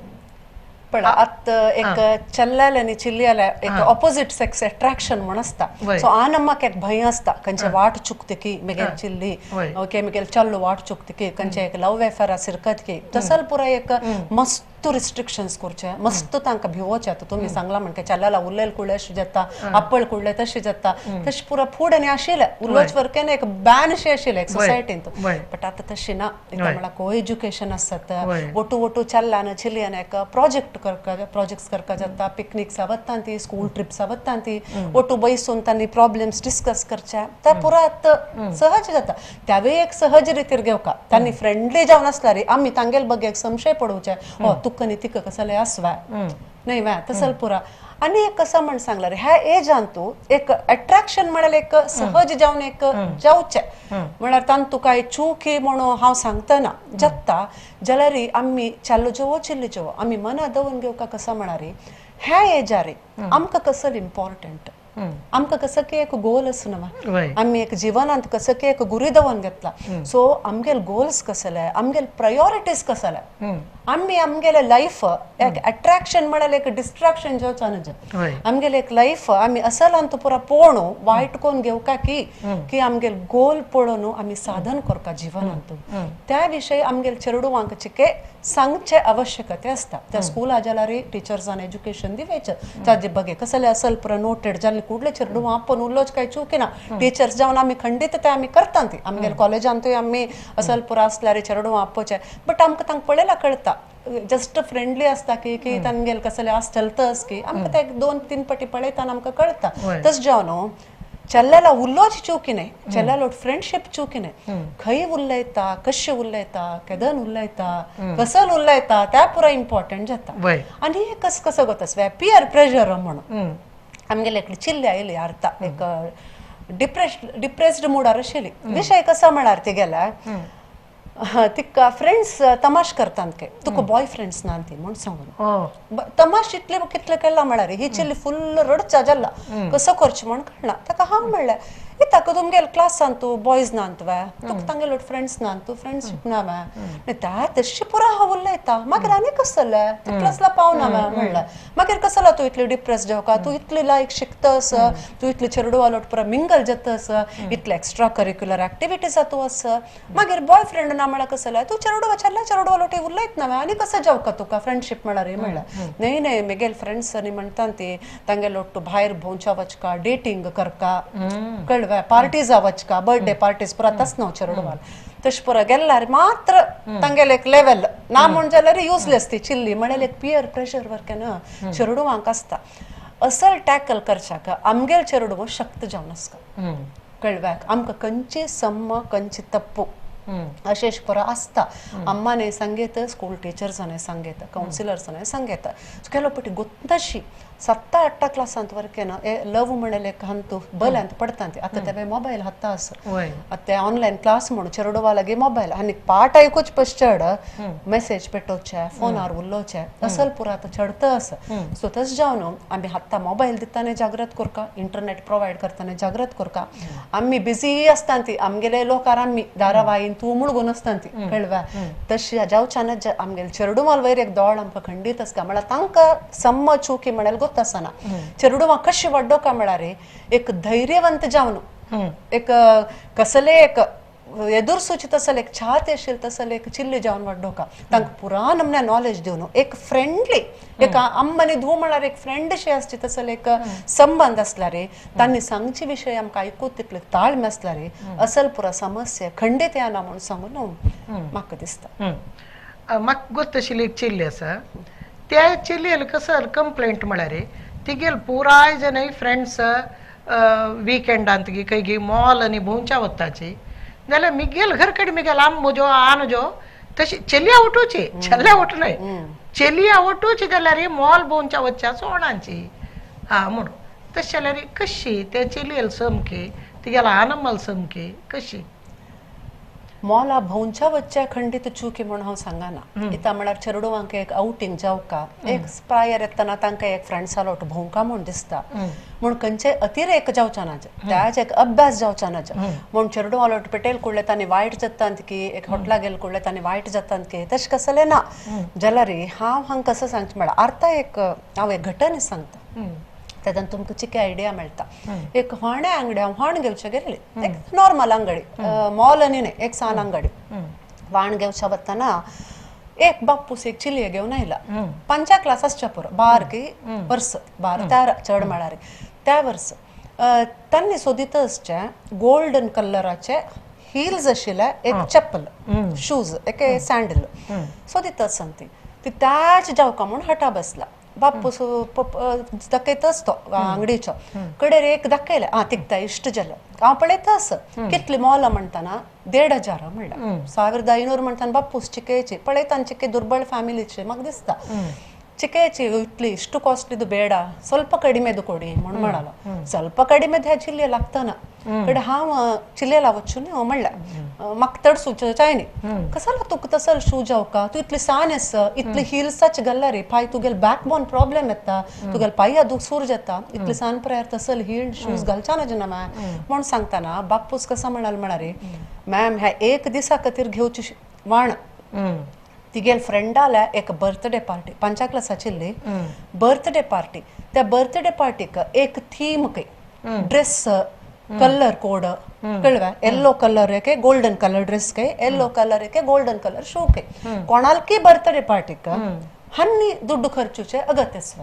S2: पण आतां एक चल्ल्याले आनी चिल्ल्याले एक ऑपोजीट सेक्स अट्रॅक्शन म्हण आसता. सो आनम्माक एक भंय आसता खंयचे वाट चुकता की मेगेल चिल्ली ओके मेगेल चल्लो वाट चुकता की खंयचे एक लव अफेअर सिरकत की तसल पुरा एक मस्त रिस्ट्रिक्शन्स करचे मस्त तांकां भिवोचें. आतां तुमी सांगला म्हणके चल्ल्याला उलयल कुडले अशें जाता आपळ कुडले तशें जाता तशें पुरा फूड आनी आशिल्लें उलोवच वरकेन एक बॅन अशें आशिल्लें एक सोसायटींत. बट आतां तशें ना. म्हणल्यार को एज्युकेशन आसतात वटू वटू चल्ल्यान चिल्ल्यान एक प्रोजेक्ट करका प्रोजेक्ट्स करका जाता पिकनिक्स वता ती स्कूल ट्रिप्स वता ती वटू बैसून तांणी प्रॉब्लेम्स डिस्कस करचे त्या पुरा आतां सहज जाता. त्यावेळी एक सहज रितीर घेवका तांणी फ्रेंडली जावन आसल्यार आमी तांगेल बगे एक संशय पडोवचे हो तुका न्ही तिका कसलें आसवा न्हय वा तसल पुरा. आनी एक कसं म्हण सांगला रे ह्या एजान तूं एक अट्रॅक्शन म्हळ्यार एक सहज जावन एक जावचें म्हळ्यार तांतू काय चूक म्हणून हांव सांगतना जाता जाल्यार आमी चालू जेवो चिल्ली जेवो आमी मना दवरून घेवका कसं म्हणारी ह्या एजार आमकां कसं इम्पॉर्टंट आमकां कसं की एक गोल आसना आमी एक जिवनांत कसं की एक गुरी दवरून घेतला. सो आमगेले गोल्स कसले आमगेले प्रायोरिटीज कसले आमी आमगेले लायफ एक अट्रॅक्शन म्हळ्यार एक डिस्ट्रॅक्शन जावचो न्हय. आमगेले एक लायफ आमी असलांत पुरा पळोवन वायट कोण घेवका की की आमगेले गोल पळोवन आमी साधन करता जिवनांत त्या विशय आमगेले चेडवांक चिके सांगचे आवश्यकते आसता. त्या स्कूला जाल्यार टिचर्सान एज्युकेशन दिवचें ताजे बगे कसले असल पुरा नोटेड जाल्ले कुडले चेडवां आपूण उलोवच काय चूक ना टिचर्स जावन आमी खंडीत ते आमी करता ती आमगेले कॉलेजांतूय आमी असल पुरा आसल्यार चेडवां आपोवचें बट आमकां तांकां पळयल्यार कळटा जस्ट फ्रेंडली आसता की की तांगेले कसले आस चलतस की आमकां ते दोन तीन पटी पळयतना आमकां कळटा. तशें जावन चल्ल्याला उलोवची चुकी न्हय चल्ल्यालो फ्रेंडशीप चुकी न्हय खंय उलयता कशें उलयता केदन उलयता कसल उलयता त्या पुरा इम्पॉर्टंट जाता. आनी हे कस कसो जाता पियर प्रेशर म्हणून आमगेले एकली चिल्ली आयली अर्थ एक डिप्रेस्ड मुडार आशिल्ली विशय कसो म्हळ्यार ती गेल्या तिका फ्रेंड्स तमाश करतात के तुका बॉय फ्रेंड्स ना ती म्हूण सांगून तमाश इतले कितले केला म्हळ्यार ही चिल्ली फुल्ल रडचा जाल्ला कसो करचें म्हूण कळना. ताका हांव म्हणलें ताका तुमगेले क्लासान तूं बॉयज ना तुवें तुका तांगेले फ्रेंड्स ना तूं फ्रेंडशीप ना वे त्या तशी पुरा हांव उलयता मागीर आनी कसलें तितलेंसला पावना वे म्हणलें मागीर कसला तूं इतली डिप्रेस जावका तूं इतली लायक शिकतस तूं इतली चेडवालोट पुरा मिंगल जातस इतले एक्स्ट्रा करिक्युलर एक्टिविटीज तूं आस मागीर बॉय फ्रेंड ना म्हळ्यार कसलें तूं चेडवा चल्ला चेडवालोटी उलयत ना आनी कसं जावका तुका फ्रेंडशीप म्हळ्यार म्हणलें न्हय न्हय मेगेल फ्रेंड्स न्ही म्हणटा ती तांगेले ಒಟ್ಟು भायर भोंवच्या वचका डेटिंग करका कळवे पार्टीज वचका बर्थडे पार्टीज पुरा तस न्हू चेडवाल तशें पुरा गेल्यार मात्र तांगेले एक लेवल ना म्हूण जाल्यार युजलेस ती चिल्ली म्हळ्यार एक पियर प्रेशर वरकेन चेडवांक आसता असल टॅकल करच्याक आमगेल चेडवो शक्त जावन आसता. कळव्याक आमकां खंयची सम्म खंयची तप्पू अशें पुरो आसता. अम्माने सांगेत, स्कूल टिचर्सांनी सांगेत, कावन्सिलर्सांनी सांगेत. केलो पटी गोत्ताशी 7-8 क्लासांत वरकेन लव म्हणले हंतु बल्यांत पडटात. आतां ते मोबायल हाता आसा, आतां ऑनलायन क्लास म्हणून चेरडुवा लागी मोबायल आनी पाठ आयकूच पस चड मेसेज पेटोवचे, फोनार उलोवचे, असल पुरो आतां चडता आसा. सो तशें जावन आमी हाता मोबायल दिताने जागृत करका, इंटरनेट प्रोवायड करताने जागृत करका. आमी बिजी आसता ती आमगेले लोकार आमी दारावाईन तूं मुळगून आसता ती कळव्या. तशें जावच्यान आमगेले चेरडुवाल वयर एक दोळ आमकां खंडीत आसता. म्हळ्यार तांकां सम्म चुकी म्हळ्यार गोत आसना. चेरडुवां कशी वाडोवका म्हळ्यार एक धैर्यवंत जावन एक कसले एक एदुरसूची तसले एक छात आशिल्ले तसले एक चिल्ली जावन वाडोवका. तांकां पुरा नमन्या नॉलेज दिवन एक फ्रेंडली एक अम्मानी धूव म्हळ्यार एक फ्रेंड अशें आसची तसले एक संबंद आसल्यार तांणी सांगचे विशय आमकां आयकूत तितले ताळमे आसल्यार असल पुरा समस्या खंडीत येना म्हणून सांगून म्हाका दिसता.
S1: म्हाका गोत आशिल्ली एक चिल्ली आसा, त्या चेलयेल कसं कंप्लेंट म्हळ्यार तिगेल पुराय जे न्हय फ्रेंड्स विकेंडांत गी खंय गी मॉल आनी भोंवच्या वताची जाल्यार मिगेल घर कडेन मिगेल आम म्हजो आन जो तशी चेलया उठोवची, चेल्या उठ न्हय चेलया उठोवची जाल्यार मॉल भोंवच्या वचच्या सोणांची हा म्हणून. तशें जाल्यार कशी त्या चेलयेल समकी तिगेल आनमल समकी कशी
S2: मॉला भोंवच्या वच्च्या खंडीत चुकी म्हणून हांव सांगना. इतां म्हळ्यार चेरडुवांक एक आवटींग जावका एक प्रायर येतना तांकां एक फ्रेंड्सा लोट भोंवका म्हूण दिसता म्हूण खंयचे अतिरेक जावच्या ना, त्याच एक अभ्यास जावच्या ना म्हूण चेरडुवा लोट पेटेल कुडले तांणी वायट जातात की एक हॉटला गेल कुडले तांणी वायट जातात की तशें कसलें ना. जाल्यार हांव हांगा कसं सांगचें म्हळ्यार आतां एक हांव एक घटना सांगता तेन्ना तुमकां चिके आयडिया मेळटा. एक होण्या अंगडी हांव होण घेवचे गेल्ली, एक नॉर्मल अंगडी, मॉल आनी न्हय, एक सान अंगडी. वाण घेवच्या वतना एक बाप्पूस एक चिलये घेवन आयला, 5 क्लास आसच्या पुरो, बारकी वर्स 12-13 चड म्हळ्यार त्या वर्स. तांणी सोदीत आसचे गोल्डन कलराचे हिल्स आशिल्ले एक चप्पल शूज एक सँडल सोदीत आसन ती ती त्याच जावका म्हूण हटा बसला. बाप्पूस दाखयतच तो अंगडीचो कडेर एक दाखयलें आं तिगता इश्ट जालें. हांव पळयता आस कितली मोलां म्हणटाना 1500 म्हणल्यार 1500 म्हणटाना बाप्पूस चिकेची पळयता चिके दुर्बळ फॅमिलीचे म्हाका दिसता ಚಿಕೆಚಿ ಇಟ್ಲಿ ಇಷ್ಟು ಕಾಸ್ಟ್ಲಿದು ಬೇಡ ಸ್ವಲ್ಪ ಕಡಿಮೆದು ಕೊಡಿ म्हणून म्हणालो. ಸ್ವಲ್ಪ ಕಡಿಮೆದು ह्या चिल्लेला लागतना कडे हांव चिल्लेला वचून म्हणलें म्हाका तडसू चायनी कसला तुका तसल शू जावका तूं इतली सान आस इतली हिल्साच घालला रे पाय तुगेल बॅक बोन प्रॉब्लेम येता तुगेल पांया दुसूर जाता इतली सान प्रायर तसल हिल्ड शूज घालच्या ना जेन्ना मॅम म्हूण सांगतना बापूस कसा म्हणाल म्हणारे मॅम ह्या एक दिसा खातीर घेवची वाण तिगेल फ्रेंडाल्या एक बर्थडे पार्टी 5 क्लासाचिल्ली बर्थडे पार्टी त्या बर्थडे पार्टीक एक थीम कय ड्रेस कलर कोड कळव्या येल्लो कलर एके गोल्डन कलर ड्रेस कय येल्लो कलर एके गोल्डन कलर शू कय कोणालकी बर्थडे पार्टीक हन्नी दुड्डू खर्चूचे अगत्यस्व.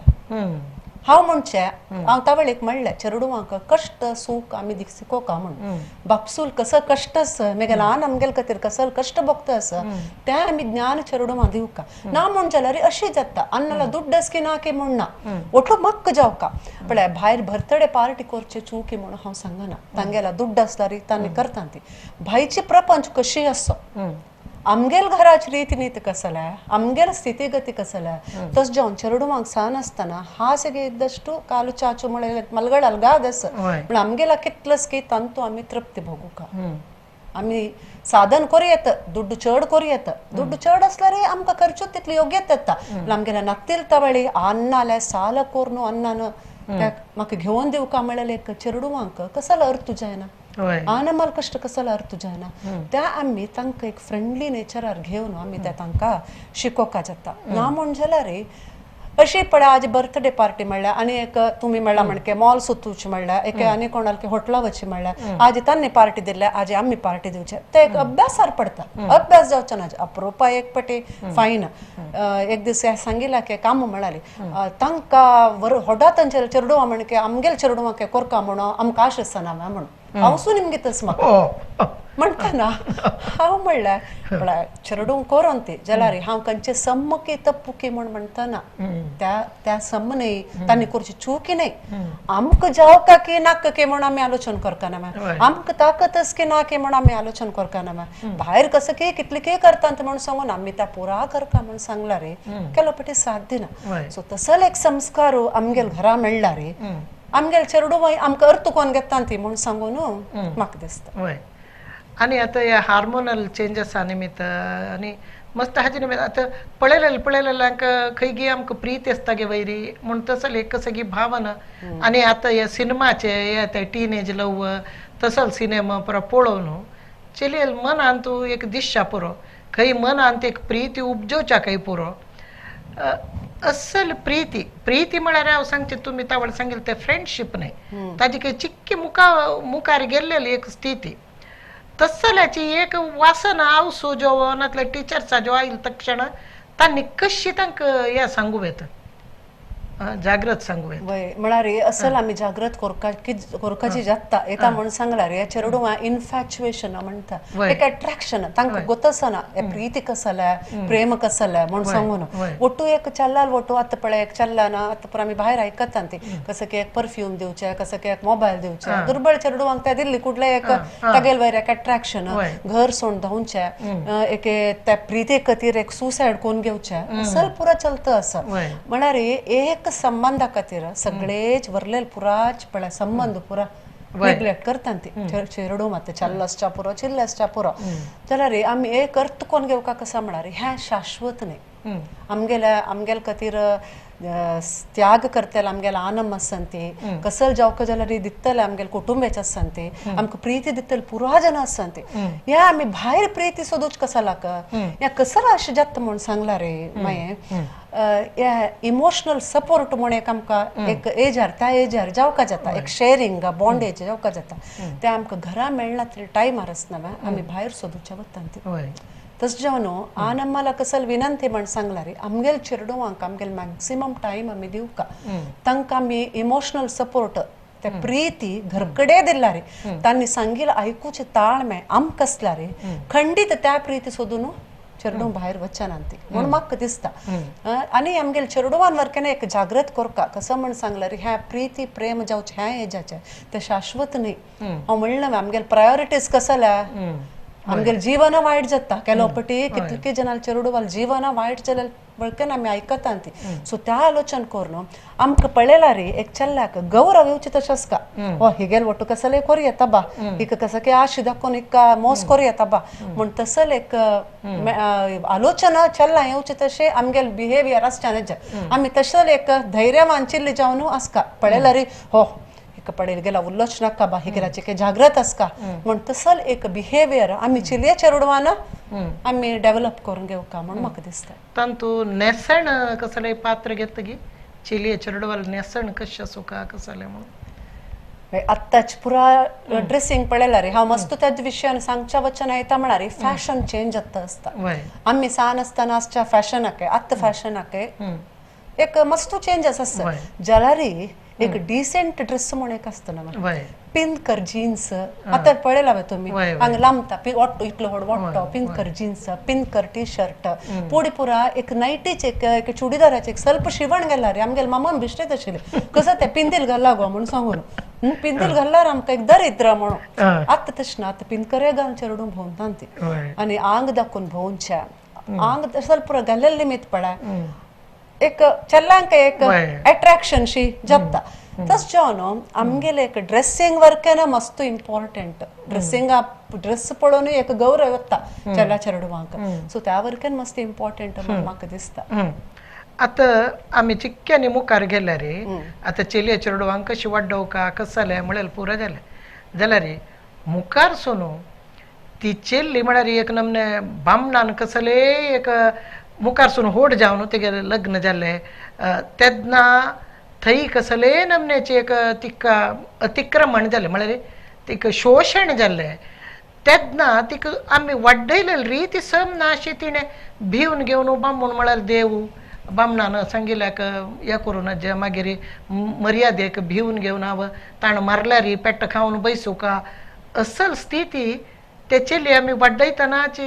S2: हांव म्हणचे हांव तावळीक म्हणलें चेरडुवांक कश्ट सूख आमी शिकोवका म्हूण बापसूल कसो कश्ट आस मेगे ल्हान आमगेले खातीर कसल कश्ट भोगता आस तें आमी ज्ञान चेरडुवां दिवका ना म्हूण जाल्यार अशी जाता अन्नाला दुड्ड आस की ना की म्हूण ना ओठो मक्क जावका पळय भायर बर्थडे पार्टी करचे चुकी म्हूण हांव सांगना तांगेला दुड्ड आसल्यार तांणी करता ती भायची प्रपंच कशी आसो आमगेल घराची रीती नीती कसल्या आमगेल ಸ್ಥಿತಿಗತಿ कसल्या तस जावन चेरडुवांक सान आसतना हाಸಿಗೆ ಇದ್ದಷ್ಟು ಕಾಲು ಚಾಚು ಮಲ್ಗಳಲ್ಗಾದಸ್ पण आमगेला कितलस की तांतू आमी तृप्ती भोगूका आमी साधन करूं येत दुड्डू चड करूं येत दुड्डू चड आसल्यार आमकां खर्चूच तितली योग्यत येता आमगेल्या नातील तवळी अन्नाले साल कोरून अन्नान म्हाका घेवन दिवका म्हळ्यार एक चेरडुवांक कसलो अर्थ जायना आनमाल कश्ट कसलो अर्थ जायना त्या आमी तांकां एक फ्रेंडली नेचरार घेवन आमी त्या तांकां शिकोवका जाता ना म्हूण जाल्यार अशी पळय आज बर्थडे पार्टी म्हणल्यार आनी एक तुमी म्हणला म्हणके मॉल सुतूची म्हणल्यार एक आनी कोणाक हॉटेला वचची म्हणल्यार आज तांणी पार्टी दिल्या आज आमी पार्टी दिवचे ते एक अभ्यासार पडटा अभ्यास जावचो ना अप्रोपा एक पटी फायन एक दीस सांगिला की काम म्हणाली तांकां होडा तांचे चेरडुवा म्हणके आमगेल चेरडुवा कोरका म्हणून आमकां आश आसना म्हणून हांव निमगीतच म्हाका म्हणटाना हांव म्हणल्यार म्हळ्यार चेरडूं कोरोन ती जाल्यार हांव खंयचे सम्मकी तप्पुकी म्हूण म्हणटना त्या त्या सम न्हय तांणी करची चुकी न्हय. आमकां जावका की नाका की म्हूण आमी आलोचन करतना, आमकां ताकत आस की ना की म्हूण आमी आलोचन करतना, भायर कसं की कितले की करतात म्हूण सांगून आमी त्या पुरा करका म्हूण सांगला रे केलो पटी साथ दिना. सो तसले एक संस्कार आमगेल घरा मेळ्ळा रे आमगेल चेरडूं आमकां अर्थ कोण घेता ती म्हूण सांगून म्हाका दिसता.
S1: आनी आतां हे हार्मोनल चेंजसा निमित्त आनी मस्त हाजे निमित्त आतां पळयलें पळयलेल्यांक खंय गी आमकां प्रीत आसता गे वैरी म्हूण तसले एक सगळी भावना. आनी आतां हे सिनेमाचे हे ते टिनेज लव तसल सिनेमा पुरो पळोवन चेलयेल मनान तूं एक दिश्या पुरो खंय मनांत एक प्रिती उपजोवच्या खंय पुरो असल प्रिती. प्रिती म्हळ्यार हांव सांगचें तुमी तावळ सांगिल्लें तें फ्रेंडशीप न्हय, ताजी खंय चिक्की मुखार गेल्लेली एक स्थिती तसल्याची एक वासना आवसो जो नातल्या टिचर्सा जो आयल तक्षण तांणी कशी तांकां हें सांगू येता, जागृत सांगू येता.
S2: वय म्हळ्यार असल आमी जागृत कोरकाची जाता येता म्हूण सांगला रे चेरडुवां इन्फॅच्युएशन म्हणटा, एक अट्रॅक्शन तांकां गोतसना हे प्रीती कसलें प्रेम कसलें म्हूण सांगून ಒಟ್ಟು एक चल्लाल ಒಟ್ಟು आतां पळय एक चल्ला ना आतां पुरो आमी भायर आयकता ती कसं की एक परफ्यूम दिवचें कसं की एक मोबायल दिवचें दुर्बळ चेरडुवांक त्या दिल्ली कुडलें एक तागेल वयर एक अट्रॅक्शन घर सोडून धांवचें एक त्या प्रिती खातीर एक सुसायड कोण घेवचें असल पुरो चलता आसा. म्हळ्यार एक संबंधा खातीर सगळेच वरलेल पुराच पळय संबंध पुरा नेग्लेक्ट करता ती चेरडू मात चल्लसच्या पुरो चिल्लसच्या पुरो. जाल्यार आमी एक अर्थ कोण घेवका कसा म्हळ्यार हें शाश्वत न्हय. आमगेल्या आमगेल खातीर त्याग करतले आमगेले आनम आसता कसल जावका जाल्यार दितले आमगेले कुटुंबाचे आसता ती आमकां प्रिती दितले पुरा जन आसता ती ह्या आमी भायर प्रिती सोदूच कसालाक ह्या कसला अशें जाता म्हूण सांगला रे मागीर ह्या इमोशनल सपोर्ट म्हूण एक आमकां एक एजार त्या एजार जावका जाता एक शेरींग बॉन्डेज जावका जाता तें आमकां घरा मेळना तरी टायमार आसना आमी भायर सोदूच्या वता ती. तशें जावन आनम्माला कसल विनंती म्हण सांगला रे आमगेल चेरडुवांक आमगेल मॅक्सिमम टायम आमी दिवका तांकां आमी इमोशनल सपोर्ट ते प्रिती घरकडे दिला रे तांणी सांगिल आयकुचे ताळमे आमकां आसला रे खंडीत त्या प्रिती सोदून चेरडूं भायर वचना ती म्हूण म्हाका दिसता. आनी आमगेल चेरडुवान वरकेन एक जागृत करका कसं म्हण सांगला रे ह्या प्रिती प्रेम जावचें ह्या एजाचें तें शाश्वत न्हय. हांव म्हणलें आमगेल प्रायोरिटीज कसल्या आमगेल जीवन वायट जाता केलो पटी कितले जनाल चेरडुवाल जीवन वायट जाल्यार बळकन आमी आयकता ती. सो त्या आलोचन करून आमकां पळयला रे एक चल्ल्याक गौरव येवचे तशें आसका हो हिगेल ಒಟ್ಟು कसले कोर येता बा हिका कसं की आशी दाखोवन हिका मोस कोर येता बा म्हूण तसले एक आलोचना चल्ला येवचे तशें आमगेल बिहेवियर आसच्या आमी तसले एक धैर्यवान चिल्ले जावन आसका पळयला रे हो पडेल गेला उल्लोच नाका बा हिगेलाचे के जागृत आसका म्हूण तसल एक बिहेवियर आमी चिलये चेरडवान आमी डेव्हलप करून घेवका म्हूण म्हाका दिसता.
S1: तांतू न्हेसण कसलें पात्र घेतगी चिलये चेरडवाल न्हेसण कशें सुका कसलें म्हणून
S2: आत्ताच पुरा ड्रेसिंग पळयला रे हांव मस्त त्याच विशयान सांगच्या वचन येता म्हळ्यार फॅशन चेंज जाता आसता. आमी सान आसतना आसच्या फॅशनाक आत्तां फॅशनाक एक मस्त चेंजस आसता जाल्यार एक डिसेंट ड्रेस म्हूण एक आसता ना पिंकर जीन्स आतां पळयला वे तुमी हांगा लांबता वट्टो इतलो व्हड वट्टो पिंकर जीन्स पिंकर टी शर्ट पुडी पुरा एक नायटीचे एक चुडीदाराचे एक स्वल्प शिवण गेला रे आमगेले मामान बिश्टेत आशिल्ले कसं तें पिंदील घाल्ला गो म्हूण सांगून पिंदील घाल्ल्यार आमकां एक दरिद्र म्हणून. आतां तशें ना आतां पिंदकरे घालून चेरडूं भोंवता ती आनी आंग दाखोवन भोंवचें आंग स्वल्प घाल्लें निमित्त पळय एक चल्ल्यांक एक अट्रॅक्शन शी जाता. तशें जावन आमगेले एक ड्रेसिंग वर्केन मस्त इम्पॉर्टंट ड्रेसिंग ड्रेस पळोवन एक गौरव येता चल्या चेरडुवांक. सो त्या वर्केन मस्त इम्पॉर्टंट म्हूण म्हाका दिसता.
S1: आतां आमी चिक्क्यांनी मुखार गेल्यार आतां चेलये चेरडुवांक कशी वाडोवका कसं जालें म्हणल्यार पुरो जालें जाल्यार मुखार सोनू ती चेल्ली म्हळ्यार एक नमने बामणान कसले एक मुखार होड जावन तेगेलें लग्न जालें तेन्ना थंय कसले नमन्याचें एक तिका अतिक्रमण जालें म्हळ्यार तिका शोशण जालें तेन्ना तिका आमी वाडयलेली रीत सम ना अशी तिणें भिवन घेवन बामण म्हळ्यार देव बामणान सांगिल्ल्याक हें करूं नजे मागीर मर्यादेक भिवन घेवन हांव ताणें मारल्यार पेट्ट खावन बैसुका असल स्थिती ते चेली आमी वाड्डयतनाची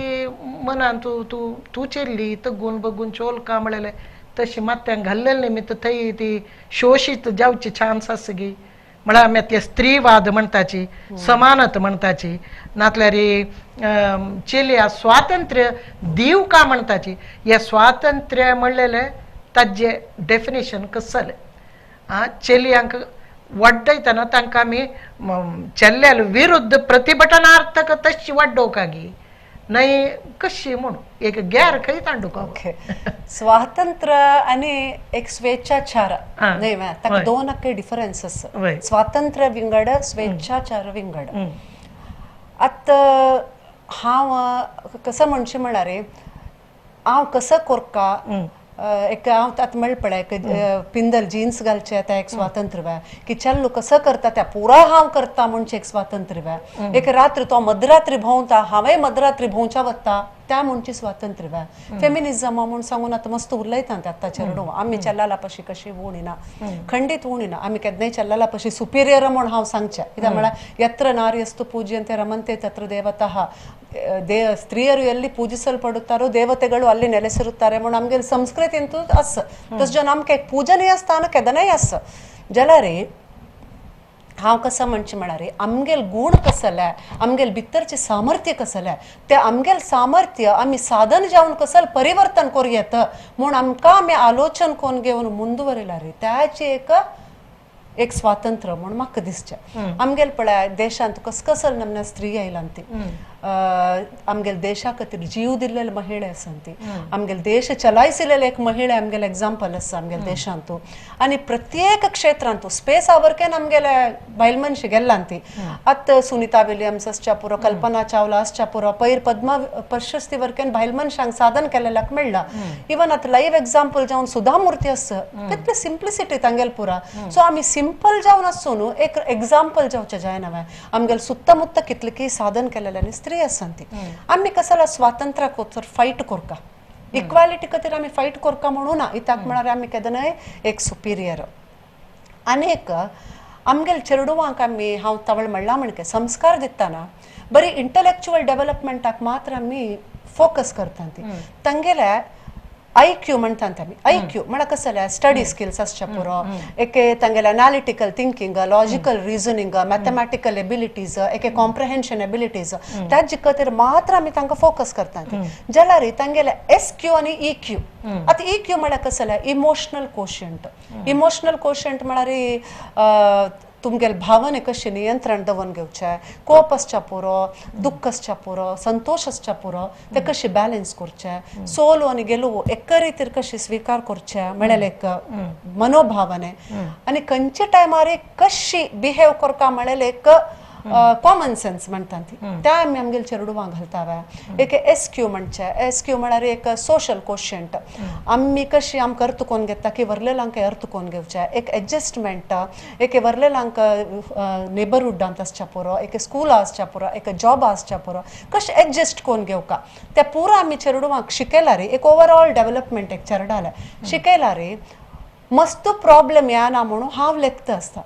S1: मनान तूं तूं तूं चेल्ली तगून बगून चोल का म्हणलें तशी मात्यांक घाल्लेले निमित्त थंय ती शोशीत जावची चान्स आसा गी. म्हळ्यार आमी ते स्त्रीवाद म्हणटाची, समानत म्हणटाची, नातल्यार चेलया स्वातंत्र्य दिव का म्हणटाची. हे स्वातंत्र्य म्हणलेले ताजें डेफिनेशन कसलें आं चेलयांक वाड्डयतना तांकां आमी चेल्ल्या विरुद्ध प्रतिभटनार्थक तशी वाड्डोवका गी न्हय कशी म्हूण एक गैर खंय तांडुका.
S2: ओके, स्वातंत्र्य आनी एक स्वेच्छाचार न्हय ताका दोन अक्के डिफरन्स आसा. स्वातंत्र्य विंगड, स्वेच्छाचार विंगड. आतां हांव कसं म्हणचें म्हळ्यार हांव कसं कोरका एक हांव आतां मेळ पळय एक पिंदल जिन्स घालचें तें एक स्वातंत्र्य की चल्लू कसं करता त्या पुरा हांव करता म्हणचें एक स्वातंत्र्य. एक रात्री तो मध्यरात्री भोंवता, हांवें मध्यरात्री भोंवच्या वता त्या म्हणची स्वातंत्र्य. फेमिनिजम म्हूण सांगून आतां मस्त उलयता आतां चेडूं आमी चल्लाला पशी कशी उणिना, खंडीत उणिना. आमी केन्नाय चल्लाला पशी सुपिरियर म्हूण हांव सांगचें कित्याक म्हळ्यार यत्र नार्यस्तु पूज्यन्ते रमन्ते तत्र देवतः, ಸ್ತ್ರೀಯರು ಎಲ್ಲಿ ಪೂಜಿಸಲ್ಪಡುತ್ತಾರೋ ದೇವತೆಗಳು ಅಲ್ಲಿ ನೆಲೆಸಿರುತ್ತಾರೆ म्हणून आमगे ಸಂಸ್ಕೃತಿ ಅಸ್ तस जन आमकां एक पूजनीय स्थान केदनाय आस. जाल्यार हांव कसं म्हणचें म्हळ्यार आमगेल गूण कसले, आमगेल भितरचें सामर्थ्य कसलें, तें आमगेल सामर्थ्य आमी साधन जावन कसल परिवर्तन करूं येता म्हूण आमकां आमी आलोचन करून घेवन मुंदुवरिला रे त्याची एक एक स्वातंत्र्य म्हूण म्हाका दिसचें. आमगेल पळय देशांत कसकसल नमना स्त्री आयलां ती आमगेल देशा खातीर जीव दिल्लेले महिळे आसा ती, आमगेल देश चलायसिलेले एक महिळे आमगेल एग्जाम्पल आसा आमगेल देशांत. आनी प्रत्येक क्षेत्रांत स्पेस आवरकेन आमगेले बायल मनशी गेल्ला ती. आतां सुनीता विलियम्स आसच्या पुरो, कल्पना चावला आसच्या पुरो, पयर पद्मा प्रशस्ती वरकेन बायल मनशांक साधन केलेल्याक मेळ्ळा. इवन आतां लायव्ह एग्जाम्पल जावन सुधा मूर्ती आसा, कितले सिम्प्लिसिटी तांगेल पुरा. सो आमी सिंपल जावन आसून एक एग्जाम्पल जावचें जायना. आमगेल सुत्तमुत्त कितले साधन केलेले स्त्री आसा ती. आमी कसला स्वातंत्र्या खातीर फायट करका, इक्वालिटी खातीर आमी फायट करका म्हणून ना इत्याक म्हळ्यार आमी केदनाय एक सुपिरियर. आनी एक आमगेल चेडवांक आमी हांव तवळ म्हणलां म्हणके संस्कार दितना बरी इंटलेक्चुअल डेव्हलपमेंटाक मात्र आमी फोकस करता ती. तांगेले I Q म्हणटात आमी, I Q म्हळ्यार कसलें स्टडी स्किल्स आसच्या पुरो, एक तांगेले analytical thinking, logical reasoning, mathematical abilities, एक कॉम्प्रिहेन्शन एबिलिटीज, त्याच खातीर मात्र आमी तांकां फोकस करतात. जाल्यार तांगेले एस क्यू आनी ई क्यू. आतां ई क्यू म्हळ्यार कसलें इमोशनल कोशंट. इमोशनल कोशंट म्हळ्यार तुमगेल भावने कशी नियंत्रण दवरून घेवचें, कोप आसच्या पुरो, दुख्ख आसच्या पुरो, संतोश आसच्या पुरो, ते कशी बॅलन्स करचें, सोलो आनी गेलुवो एका रितीर कशी स्विकार करचें म्हळ्यार एक मनोभावने, आनी खंयच्या टायमार कशी बिहेव करका म्हळ्यार एक कॉमन सेन्स म्हणटा ती. त्या आमी आमगेल चेडवांक घालता. एक एस क्यू म्हणचें, एस क्यू म्हळ्यार एक सोशल कोशंट. आमी कशी आमकां अर्थ कोन्न घेता की व्हरलेल्यांक अर्थ कोन्न घेवचें, एक एडजस्टमेंट, एक व्हरलेल्यांक नेबरहुडांत आसच्या पुरो, एक स्कूल आसच्या पुरो, एक जॉब आसच्या पुरो, कशें एडजस्ट कोन्न घेवका त्या पुरो आमी चेडवांक शिकयला रे. एक ओवरऑल डेव्हलपमेंट एक चेरडाले शिकयला रे. मस्त प्रॉब्लेम येना म्हणून हांव लेखता आसता.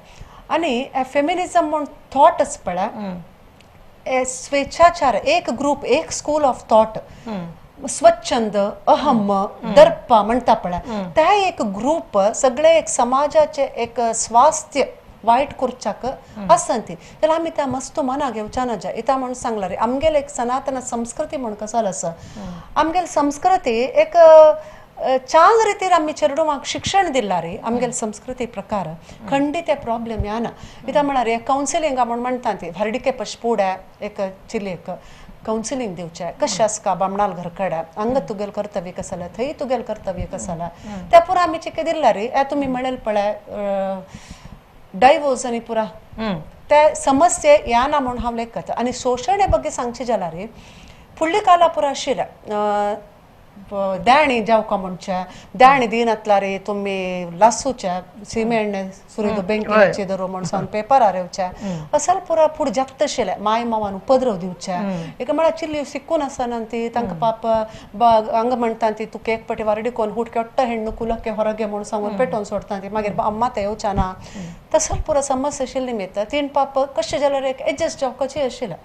S2: आनी फेमिनिजम म्हूण थॉट आसा पळय, स्वेच्छाचार एक ग्रूप, एक स्कूल ऑफ थॉट, स्वच्छंद, अहम, दर्प म्हणटा पळय, त्या एक ग्रूप सगळे एक समाजाचे एक स्वास्थ्य वायट करच्याक आसा ती. जाल्यार आमी त्या मस्त मना घेवच्या ना जाय. इत्या म्हूण सांगला रे आमगेल एक सनातन संस्कृती म्हूण कसल आसा. आमगेल संस्कृती एक चांग रितीर आमी चेडवांक शिक्षण दिला रे. आमगेल संस्कृती प्रकार खंडीत प्रॉब्लेम येना. कित्याक म्हळ्यार कावन्सिलिंगा म्हूण म्हणटा ती हरडिके पशपुड्या एक चिलेक कावन्सिलिंग दिवचें कशें आसका बामणाल घर कडेन हांगा तुगेल कर्तव्य कसलें, थंय तुगेल कर्तव्य कसलें, त्या पुरा आमी चिके दिला रे. तुमी म्हणेल पळय डायवोर्स आनी पुरा त्या समस्ये येना म्हूण हांव लेखता. आनी शोशण हे ಬಗ್ಗೆ सांगचें जाल्यार रे फुडली काला पुरा आशिल्लें ದ್ಯಾಣಿ ಜಾವ್ಕ ಮುಂಚೆ ದ್ಯಾಣಿ ದೀನತ್ಲಾರಿ ತುಮ್ಮಿ ಲಸ್ಸುಚೆ ಸೀಮೆಎಣ್ಣೆ ಸುರಿದು ಬೆಂಕಿ ಹಚ್ಚಿದರು म्हणून पेपर आरेवचे असल पुरा फुड जात आशिल्लें माय मावान उपद्रव दिवचे एका म्हळ्यार चिल्ली सिक्कून आसना ती तांकां पाप हांगा म्हणटा ती तुका एक पटी वारडी कोन हुटके ಒಟ್ಟ ಹೆಣ್ಣು ಕುಲಕ್ಕೆ ಹೊರಗೆ म्हणून सांगून पेटोवन सोडटा ती मागीर अम्मा ते येवच्या ना तसल पुरा समस्या आशिल्ली निमित्त तीन पाप कशें जाल्यार एक एडजस्ट जावपाची आशिल्लें.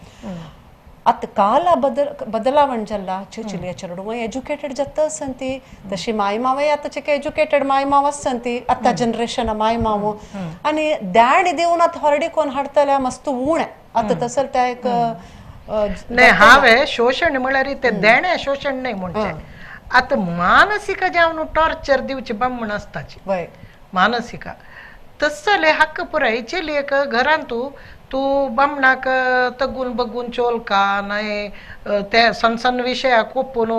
S2: आतां काला बदलावण जाला चिलया चेडवां एज्युकेटेड जाता आसंती तशी माय मावय आतां चिके एज्युकेटेड माय माव आसंती आतां जनरेशन माय माव आनी द्याण दिवन आतां हरडी कोण हाडटल्या मस्त उणें आतां तसं त्या एक
S1: नाही हांवें शोशण म्हळ्यार ते देणें शोशण न्हय म्हणचें आतां मानसीक जावन टॉर्चर दिवची बामण आसताची मानसीक तसले हक्क पुराय चलयेक घरांत तूं बामणाक तगून बगून चोलका न्हय ते सण सण विशयाक ओपून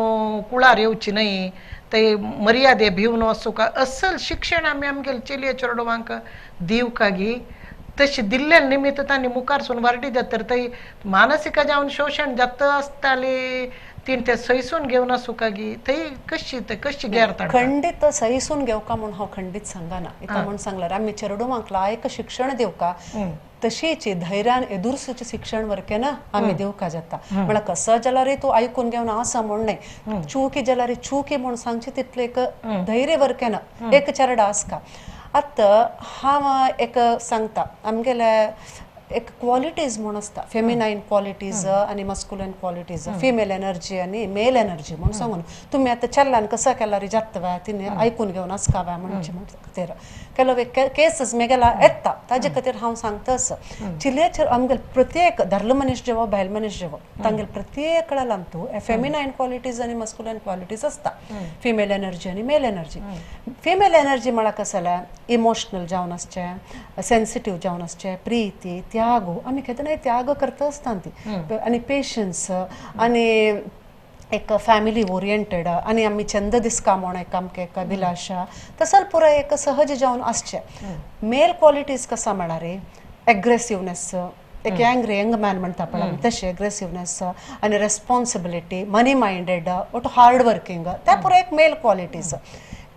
S1: कुळार येवची न्हय ते मर्यादे भिवन वचूका असल शिक्षण आमी आमगेले चलये चेडवांक दिवका गी तशी दिल्ले निमित्त तांणी मुखार वारडी जाता तर थंय मानसीक जावन शोशण जाता आसताली तीन ते सैसून घेवन आसूका गी थंय कशी ते कशी गेरता
S2: खंडीत सैसून घेवका म्हूण हांव खंडीत सांगना इतलें म्हूण सांगल्यार आमी चेडवांक लायक शिक्षण दिवका तशीच धैर्यान एदुरसूचें शिक्षण वरके ना आमी दिवका जाता म्हळ्यार कसो जाल्यार तूं आयकून घेवन आसा म्हूण न्हय चुकी जाल्यार चुकी म्हूण सांगचें तितलें एक धैर्य वरके ना एक चेरडा आसका. आतां हांव एक सांगता आमगेले एक क्वॉलिटीज म्हूण आसता फेमिनायन क्वॉलिटीज आनी मस्कुलन क्वॉलिटीज फिमेल एनर्जी आनी मेल एनर्जी म्हूण सांगून तुमी आतां चेल्ल्यान कसो केल्यार जाता तिणें आयकून घेवन आसका म्हणचे खातीर ಕೆಲವು केसीस मेगेला येता ताजे खातीर हांव सांगता असो चिलयेचेर आमगेले प्रत्येक दादलो मनीस जेवो बायल मनीस जेवो तांगेले प्रत्येक तूं फेमिनायन क्वॉलिटीज आनी मस्कुलन क्वॉलिटीज आसता फिमेल एनर्जी आनी मेल एनर्जी. फिमेल एनर्जी म्हळ्यार कसं जाल्यार इमोशनल जावन आसचें सेन्सिटीव जावन आसचें प्रिती त्याग आमी केन्नाय त्याग करता आसता ती आनी पेशन्स आनी एक फॅमिली ओरिएंटेड आनी आमी चंद दिसका म्हूण एक आमकां एक अभिलाशा तसल पुराय एक सहज जावन आसचें. मेल क्वॉलिटीज कसा म्हळ्यार एग्रेसिवनेस एक अँग्री यंग मॅन म्हणटा पळय आमी तशें एग्रेसिवनेस आनी रेस्पॉन्सिबिलिटी मनी मायंडेड ಒಟ್ಟು हार्ड वर्किंग त्या पुराय एक मेल क्वॉलिटीज.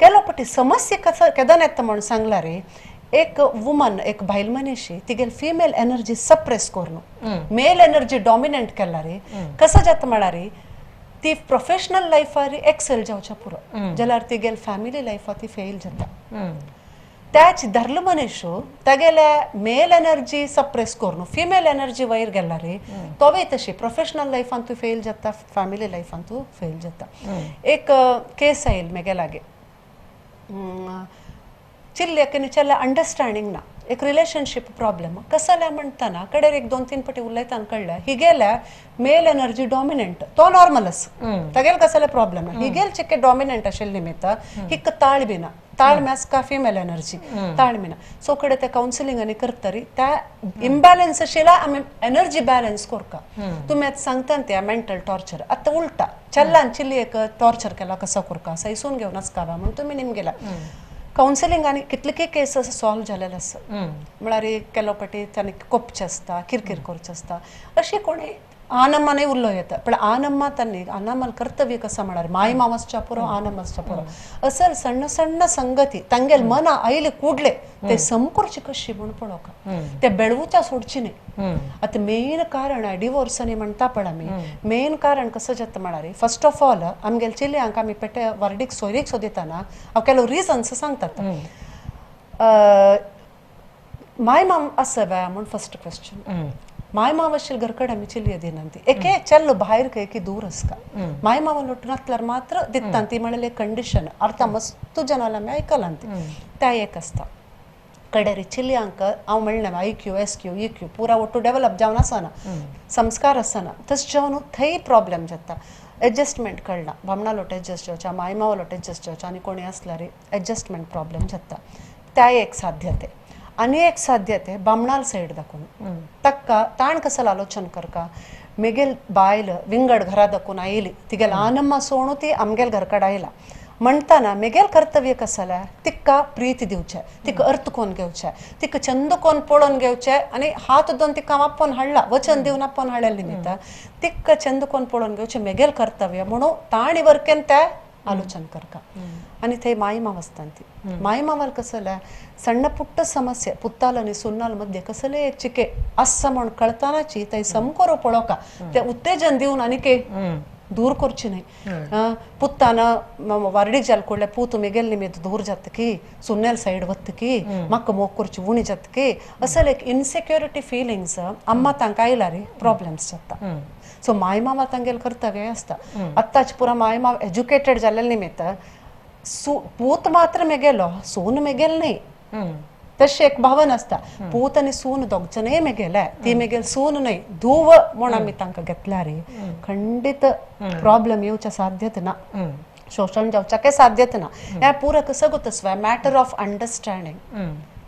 S2: केलो पटी समस्या कसं केदन येता म्हूण सांगल्यार एक वुमन एक बायल मनीशी तिगेली फिमेल एनर्जी सप्रेस करून मेल एनर्जी डॉमिनंट केल्यार कसं जाता म्हळ्यार ती प्रोफेशनल लायफार एक्सेल जावच्या पुरो जाल्यार तिगेली फॅमिली लायफार ती फेल जाता. त्याच दादलो मनीस तागेले मेल एनर्जी सप्रेस करून फिमेल एनर्जी वयर गेल्यार तोवूय तशी प्रोफेशनल लायफान तूं फेल जाता फॅमिली लायफान तूं फेल जाता. एक केस आयल मेगे लागीं चिल्ल्याक आनी चेल्ल्या अंडरस्टँडींग ना एक रिलेशनशीप प्रॉब्लम कसल्या म्हणटाना कडेर एक दोन तीन पटी उलयताना कळ्ळें हिगेल्या मेल एनर्जी डॉमिनंट तो नॉर्मल आसा तागेले कसले प्रॉब्लम ना हिगेल चिके डॉमिनंट आशिल्ले निमित्त हिका ताळ बी ना ताळमे आसका फिमेल एनर्जी ताळमे ना सो कडेन ते कावन्सिलिंग आनी करतरी त्या इम्बॅलन्स आशिल्ल्या आमी एनर्जी बॅलन्स करका. तुमी आतां सांगता त्या मेंटल टॉर्चर आतां उल्टा चेल्ल्यान चिल्ली एक टॉर्चर केला कसो करका सैसून घेवन आसका म्हूण तुमी निमगेला कावन्सिलिंग आनी कितले केसीस सॉल्व जालेले आसा म्हळ्यार केलो पटी ताणें कोपचें आसता किरकीर करचें आसता अशें कोणी आनम्मानय उलो येता पण आनम्मा तांणी आनम्माल कर्तव्य कसं म्हळ्यार माय माव आसच्या पुरो आनम आसच्या पुरो असल सण्ण सण्ण संगती तांगेले मना आयले कुडले ते समकरचे कशी म्हूण पळोवका ते बेळवच्या सोडची न्ही. आतां मेन कारण डिवोर्स आनी म्हणटा पळय आमी मेन कारण कसं जाता म्हळ्यार फर्स्ट ऑफ ऑल आमगेले चेडयांक आमी पेटे वार्डीक सोयरीक सोदितना हांव ಕೆಲವು रिजन्स सांगतात. माय माम आसा व्या म्हूण फर्स्ट क्वेश्चन माय माव आशिल्ले घरकडेन आमी चलये दिनात एके चेल्लो भायर खंय की दूर आसता माय मावा लोट नासल्यार मात्र दिता ती म्हणल्यार कंडिशन अर्थ मस्त जनाला आमी आयकलां ती त्या एक आसता. कडेर चलयांक हांव म्हणलें I Q S Q E Q पुरा ಒಟ್ಟು ಡೆವಲಪ್ जावन आसना संस्कार आसना तशें जावन थंय प्रॉब्लम जाता एडजस्टमेंट कळना बामणा लोट एडजस्ट जावचें माय मावा लोट एडजस्ट जावचें आनी कोणी आसल्यार एडजस्टमेंट प्रॉब्लम जाता त्या एक साध्यते. आनी एक साध्यते बामणाल सायड दाखोवन ताका ताण कसं आलोचन करका मेगेल बायल विंगड घरा दाखोवन आयली तिगेल आनम्मा सोणू ती आमगेल घरकड आयला म्हणटाना मेगेल कर्तव्य कसं तिका प्रीती दिवचें तिका अर्थ कोन घेवचें तिका चंद कोन पळोवन घेवचें आनी हात दोन तिका आपोवन हाडला वचन दिवन आपोवन हाडलें निमित्त तिका चंद कोन पळोवन घेवचें मेगेल कर्तव्य म्हणून ताणी वर्केन ते आलोचन करका. आनी थंय माय माव आसता ती माय मावाल कसं सಣ್ಣ ಪುಟ್ಟ ಸಮಸ್ಯೆ ಪುತ್ತಾಲನಿ ಸುನ್ನಾಲ ಮಧ್ಯೆ कसले एक चिके आसा म्हूण कळतानाची थंय समकोरो पळोवका ते उत्तेजन दिवन आनी दूर करची न्हय. पुत्तान वार्डीक जाल कोडले पूत मेगेल निमित्त दूर जाता की सुन्नेल सायड वता की म्हाका मोग करची उणी जाता की असल एक इनसेक्युरिटी फिलिंग्स अम्मा तांकां आयला रे प्रॉब्लम्स जाता. सो माय मामा तांगेल कर्तव्य आसता. आत्ताच पुरा माय माव एज्युकेटेड जाल्ले निमित्त पूत मात्र मेगेलो सून मेगेल न्हय तशें एक भावन आसता. पूत आनी सून दोग जनय मेगेले ती मेगेल सून न्हय धूव म्हूण आमी तांकां घेतल्या रे खंडीत प्रॉब्लम येवच्या साध्यत ना, शोशण जावच्याकय साध्यत ना. हें पुरा कसो गोतस्वा मॅटर ऑफ अंडरस्टँडींग.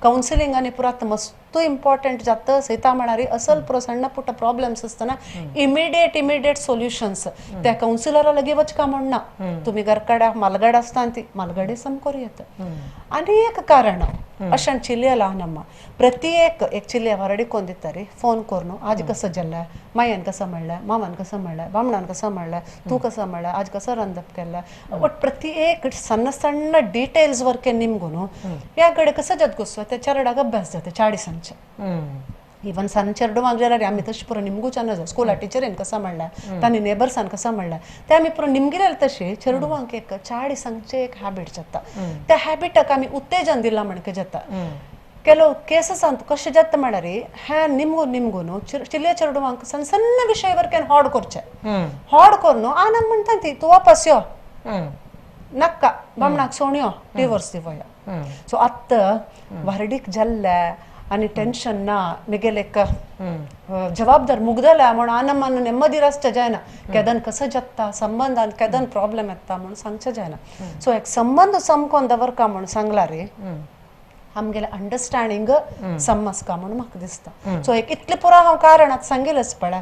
S2: कावन्सिलींग आनी पुरा आतां मस्त इम्पॉर्टंट जाता सयता म्हळ्यार असल पुरो सण्ण पुट प्रॉब्लम्स आसतना इमिडिएट इमिडिएट सोल्युशन्स त्या कावन्सिलरा लागीं वचका म्हण ना. तुमी घरकड्या मालगड आसता ती मालगडे सम करूं येता. आनी एक कारण अशें चिलया ल्हान अम्मा प्रति एक एक चिलया वारडी कोण दिता रे फोन करून आज कसं जालें मायन कसं म्हणलें मामान कसं म्हणलें बामणान कसं म्हणलें तूं कसं म्हणलें आज कसं रांदप केलें बट प्रति एक सण्ण सण्ण डिटेल्स वरके निमगू न्हू ह्या कडेन कसं जाता गोसो त्या चेरडाक अभ्यास जाता चाळिसांचे. इवन सण्ण चेरडुवांक जाल्यार आमी तशें पुरो निमगूच जाय स्कुला टिचरीन कसं म्हणलें तांणी नेबर्सान कसं म्हणलें तें आमी पुरो निमगिलें तशें चेरडुवांक एक चाळिसांचे एक हॅबिट जाता. त्या हॅबिटाक आमी उत्तेजन दिलां म्हणके जाता. ಕೆಲವು ಕೇಸಸ್ ಅಂತ कशें जाता म्हळ्यार हें निमगू निमगू न्हू चिलया चेरडुवांक सण्ण सण्ण विशय वरकेन हॉड करचें हॉड करून आनंद म्हणटा ती तूं वापस यो नक्का बामणाक सोणयो डिवोर्स दिवया. सो आतां वारडीक जाल्ले आनी टेन्शन ना मेगेल एक जबाबदार मुगदल्या म्हूण आनंद नेम्मदी आसचें जायना केदन कसो जाता संबंदान केदन प्रॉब्लम येता म्हूण सांगचें जायना. सो एक संबंद समकोन दवरका म्हूण सांगला रे आमगेलें अंडरस्टँडींग समजका म्हूण म्हाका दिसता. सो एक इतलें पुरो हांव कारण आतां सांगीलच पळय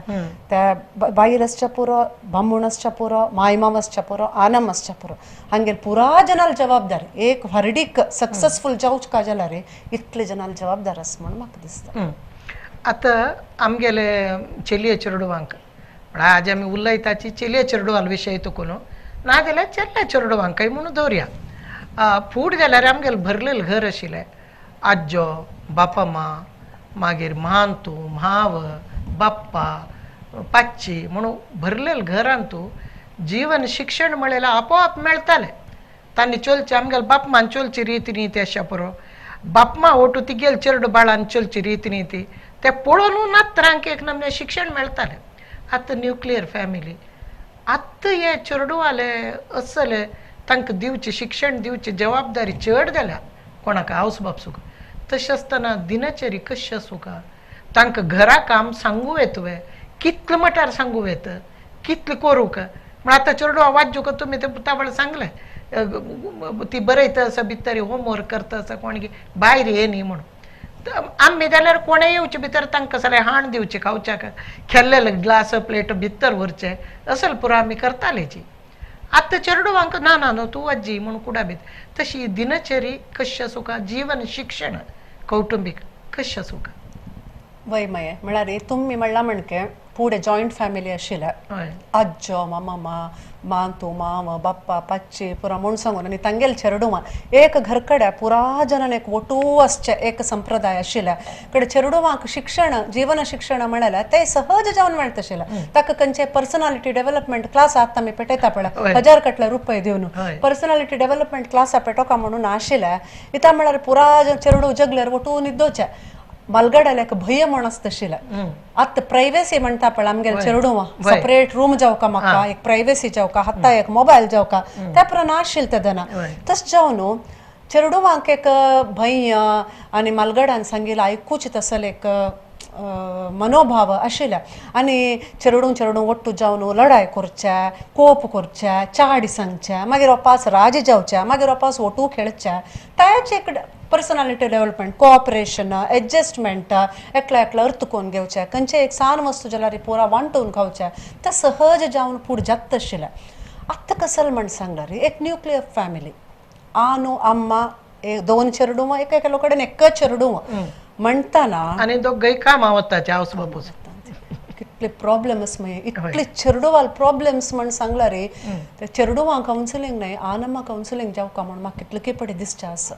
S2: त्या बायल आसच्या पुरो बामूण आसच्या पुरो माय माम आसच्या पुरो आनम आसच्या पुरो हांगेल पुरा जनाल जबाबदार एक व्हरडीक सक्सेसफूल जावच का जाल्यार रे इतले जनाल जबाबदार आसा म्हूण म्हाका दिसता.
S1: आतां आमगेले चेलये चेरडुवांक म्हळ्यार आज आमी उलयताची चेलये चेरडुवाल विशय तुकून नाजाल्यार चेडल्या चेरडुवांकय म्हणून दवरया. फूड जाल्यार आमगेलें भरलेलें घर आशिल्लें आज्जो बापा मा मागीर मांतू माव बाप्पा पाच्ची म्हणून भरलेलें घरान तूं जीवन शिक्षण म्हळ्यार आपोआप मेळटालें. तांणी चोलचे आमगेले बापमान चोलची रीती नीती अशा पुरो बापमा ओटू तिगेल चेरडू बाळान चोलची रीती नीती ते पळोवन नात्रांक एक नमने शिक्षण मेळटालें. आतां न्युक्लियर फॅमिली आतां हे चेरडुवाले असले तांकां दिवचें शिक्षण दिवची जबाबदारी चड जाल्या कोणाक आवस बापसूक. तशें आसतना दिनचरी कशी आसूं का तांकां घरा काम सांगू येत वे कितलें मटार सांगू येत कितलें करूंक म्हण आतां चेरडुवा वाज्जूक तुमी ते तावळ सांगलें ती बरयता आसा भितर होमवर्क करता आसा कोण भायर ये न्ही म्हणून आमी जाल्यार कोणें येवचें भितर तांकां सगळें हाण दिवचें खावच्याक खेल्लेले ग्लास प्लेट भितर व्हरचें असल पुरो आमी करतालेची. आतां चेरडुवांक ना ना न्हू तूं आजी म्हणून कुडा भितर तशी दिनचरी कशी आसूं का जीवन शिक्षण कौटुंबीक कशें आसूं का
S2: वय मये म्हळ्यार तुमी म्हणलां म्हणके फुडें जॉयंट फॅमिली आशिल्ले आज्जो मामा मांतू माव बाप्पा पाच्ची पुरा म्हूण सांगून आनी तांगेल चेरडुवां एक घर कडेन पुरा जनान एक वटू आसचें एक संप्रदाय आशिल्ले कडेन चेरडुवांक शिक्षण जीवन शिक्षण म्हळ्यार तें सहज जावन मेळटा आशिल्लें. ताका खंयचे पर्सनालिटी डेव्हलपमेंट क्लास आतां आमी पेटयता पळय 1000 कटले रुपये दिवन पर्सनालिटी डेव्हलपमेंट क्लासा पेटोवका म्हणून आशिल्लें. इता म्हळ्यार पुरा चेरडू जगल्यार वटू न्हिदोचें मलगडाला एक भय म्हण आसता आशिल्लें. आतां प्रायवेसी म्हणटा पळय आमगेले चेरडुवां सेपरेट रूम जावका म्हाका एक प्रायवेसी जावका हाता एक मोबायल जावका त्या पुरा नाशिल्लें तेदना. तशें जावन चेरडुवांक एक भंय आनी मालगडान सांगिल्लें आयकुचें तसलें एक मनोभाव आशिल्ले आनी चेरडूं चेरडूं ಒಟ್ಟು जावन लढाय करचे कोप करचे चाडी सांगचे मागीर वापस राजी जावचे मागीर वापस ಒಟ್ಟು खेळचे ताचे एक पर्सनालिटी डेव्हलपमेंट कोऑपरेशन एडजस्टमेंट एकल्या एकल्या अर्थकोन घेवचे खंयचे एक सान वस्तू जाल्यार पुरा वांटून खावचे ते सहज जावन फुडें जाता आशिल्लें. आतां कसल म्हण सांगल्यार एक न्युक्लियर फॅमिली आनु अम्मा दोन चेरडुवां एक एकलो कडेन एक चेरडुवां म्हणताना
S1: आनी दोगय कामां वताचे आवस बापूस
S2: कितले प्रॉब्लम्स मागीर इतले चेरडुवाल प्रॉब्लम्स म्हण सांगला रे ते चेरडुवां कावन्सिलींग न्हय आनम्मा कावन्सिलींग जावका म्हण म्हाका कितले पडे दिसचें आसा.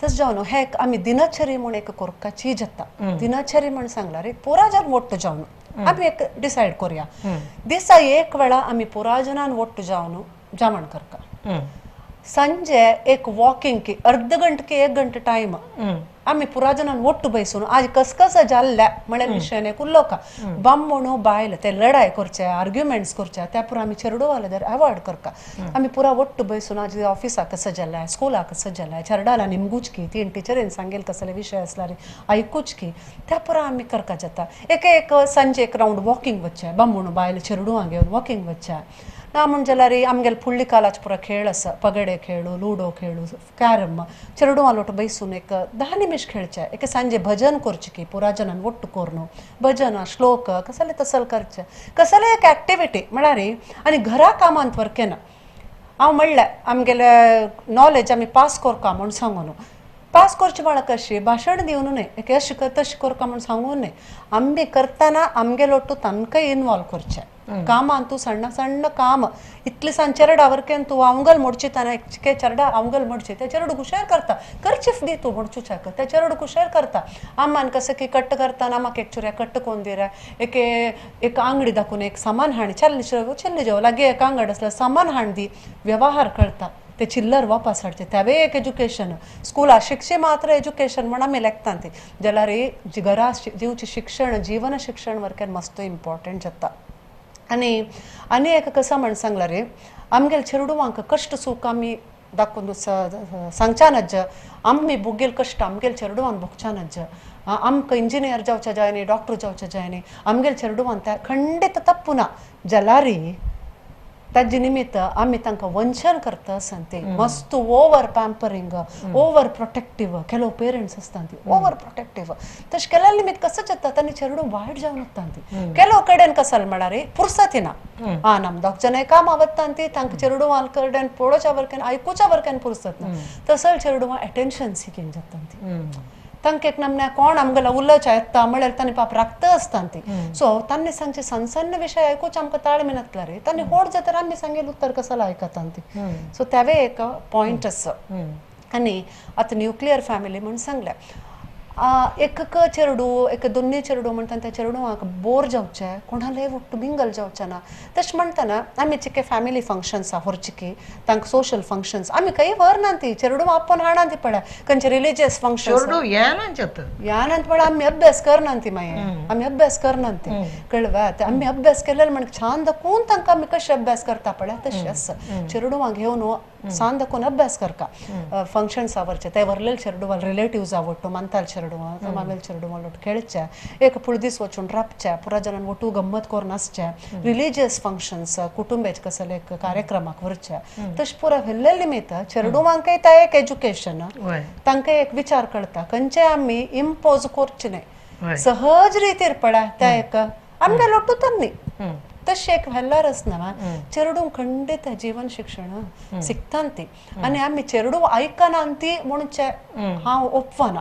S2: तशें जावन हे आमी दिनचरी म्हूण एक कोरकाची जाता दिनचरी म्हण सांगला रे पुरा जावन मोट्टो जावन आमी एक डिसायड करूया दिसा एक वेळा आमी पुरा जनान ಒಟ್ಟು जावन जावण करका संजे एक वॉकिंग की अर्ध घंटे की एक घंटे टाइम आमी पुरा जनान ಒಟ್ಟು ಬಯಸುನು आज कसकस जाल्ल्या म्हळ्यार विशयान एक उलोवका बामणो बायल ते लढाय करचे आर्ग्युमेंट्स करचे त्या पुरा आमी चेरडो जाल्यार अवॉयड करका आमी पुरा ಒಟ್ಟು बयसून आज ऑफिसाक कसं जालाय स्कुलाक कसं जालाय चेरडाला निमगूच की तीन टिचरीन सांगेल कसले विशय आसल्यार आयकूच की त्या पुरा आमी करका जाता एक एक संजे एक रावंड वॉकिंग वच्चे बामणो बायल चेरडुवां घेवन वॉकिंग वच्चे ना म्हण जाल्यार आमगेले फुडली कालाच पुरा खेळ आसा पगडे खेळू लुडो खेळू कॅरम चेरडुवां लोट बैसून एक 10 निमिष खेळचे एक सांजे भजन करचे की पुरा जनान ಒಟ್ಟು कोरनु भजन श्लोक कसले तसल करचे कसले एक ऍक्टिव्हिटी म्हळ्यार आनी घरा कामांत वर्केना हांव म्हणलें आमगेले नॉलेज आमी पास करका म्हूण सांगून पास करचे म्हळ्यार कशी भाशण दिवन न्हय एक अशें कर तशें करका म्हूण सांगून न्हय आमी करतना आमगेलो तांकां इनवॉल्व करचें कामान तूं सण्ण सण्ण काम इतले सान चेरडा वरकेन तूं अवंगल मोडचिताना एक चेरडा अवंगल मोडची त्या चेरडू हुशार करता करचीफ दी तूं मोडचूच्याक त्या चेरडू हुशार करता आम्मान कसं की कट्ट करताना म्हाका एक चुऱ्या कट्ट कोण दिरा एक एक आंगडी दाखोवन एक सामान हाण चल्ली चल्ली जेव लागीं एक आंगड आसल्यार सामान हाण दी व्यवहार कळता ते चिल्लर वापस हाडचे त्यावे एक एज्युकेशन स्कुला शिक्षे मात्र एज्युकेशन म्हण आमी लेखता ती जाल्यार घरा दिवचें शिक्षण जीवन शिक्षण वरकेन मस्त इम्पॉर्टंट जाता आनी आनी एक कसं म्हण सांगला रे आमगेले चेरडुवांक कश्ट सूख आमी दाखोवन सांगच्या नज्ज आमी भोगेल कश्ट आमगेले चेरडुवान भोगच्या नज्ज आमकां इंजिनियर जावच्या जाय न्ही डॉक्टर जावच्या जाय न्ही आमगेले चेरडुवान त्या खंडीत तप्पू ना जाल्यार ताजे निमित्त आमी तांकां वंचन करता आसता ती मस्त ओवर पॅम्परींग ओवर प्रोटेक्टीव ಕೆಲವು पेरेंट्स आसता ती ओवर प्रोटेक्टीव तशें केल्या निमित्त कसं जाता तांणी चेरडू वायट जावन वता ती ಕೆಲವು कडेन कसल म्हळ्यार पुरसत ना हा नम दोग जण काम आवडटा ती तांकां चेरडुवां कडेन पळोवच्या वरकेन आयकुच्या वरकेन पुरसत ना तसं चेरडुवां एटेन्शन सिकींग जाता ती तांकां एक नमन्या कोण आमगेलो उलोवच्या येता म्हळ्यार तांणी पाप राखता आसता ती सो तांणी सांगचे सन्न सन्न विशय आयकुचे आमकां ताळमेळ नातला रे तांणी होड जाता आमी सांगेल उत्तर कसलो आयकता ती सो त्यावे एक पॉयंट आसा आनी आतां न्युक्लियर फॅमिली म्हूण सांगलें एक चेरडू एक दोन्ही चेरडू म्हणटा त्या चेरडुवांक बोर जावचें कोणाले ಒಟ್ಟು मिंगल जावचें ना तशें म्हणटना आमी चिके फॅमिली फंक्शन्स आहा व्हरचिकी तांकां सोशल फंक्शन्स आमी खंय व्हरना ती चेरडुवां आपोवन हाडना ती पळय खंयचे रिलिजियस फंक्शन्स यानंत पळय आमी अभ्यास करना ती मागीर आमी अभ्यास करना ती कळवा आमी अभ्यास केल्यार म्हण छान दाखोवन तांकां आमी कशें अभ्यास करता पळय तशें आसा चेरडुवां घेवन सान दाखोवन अभ्यास करका फंक्शन्स आवडचे ते व्हरलेले चेरडुवां रिलेटिव्स आवडटो मानताल चेरडुवां मामेल चेरडुवां लोट खेळचे एक फुडदीस वचून राबचे पुरा जणान ಒಟ್ಟು गम्मत करून आसचे रिलिजियस फंक्शन्स कुटुंबेच कसले एक कार्यक्रमाक व्हरचे तशें पुरा व्हेल्ले निमित्त चेरडुवांकय ते एक एज्युकेशन तांकां एक विचार कळटा खंयचे आमी इम्पोज करचे न्हय सहज रितीर पळय त्या एक आमगे लोटू तांणी तशें एक व्हेल्लार आसना चेरडू खंडीत जीवन शिक्षण शिकता ती आनी आमी चेरडू आयकना ती म्हणचे हांव ओपवना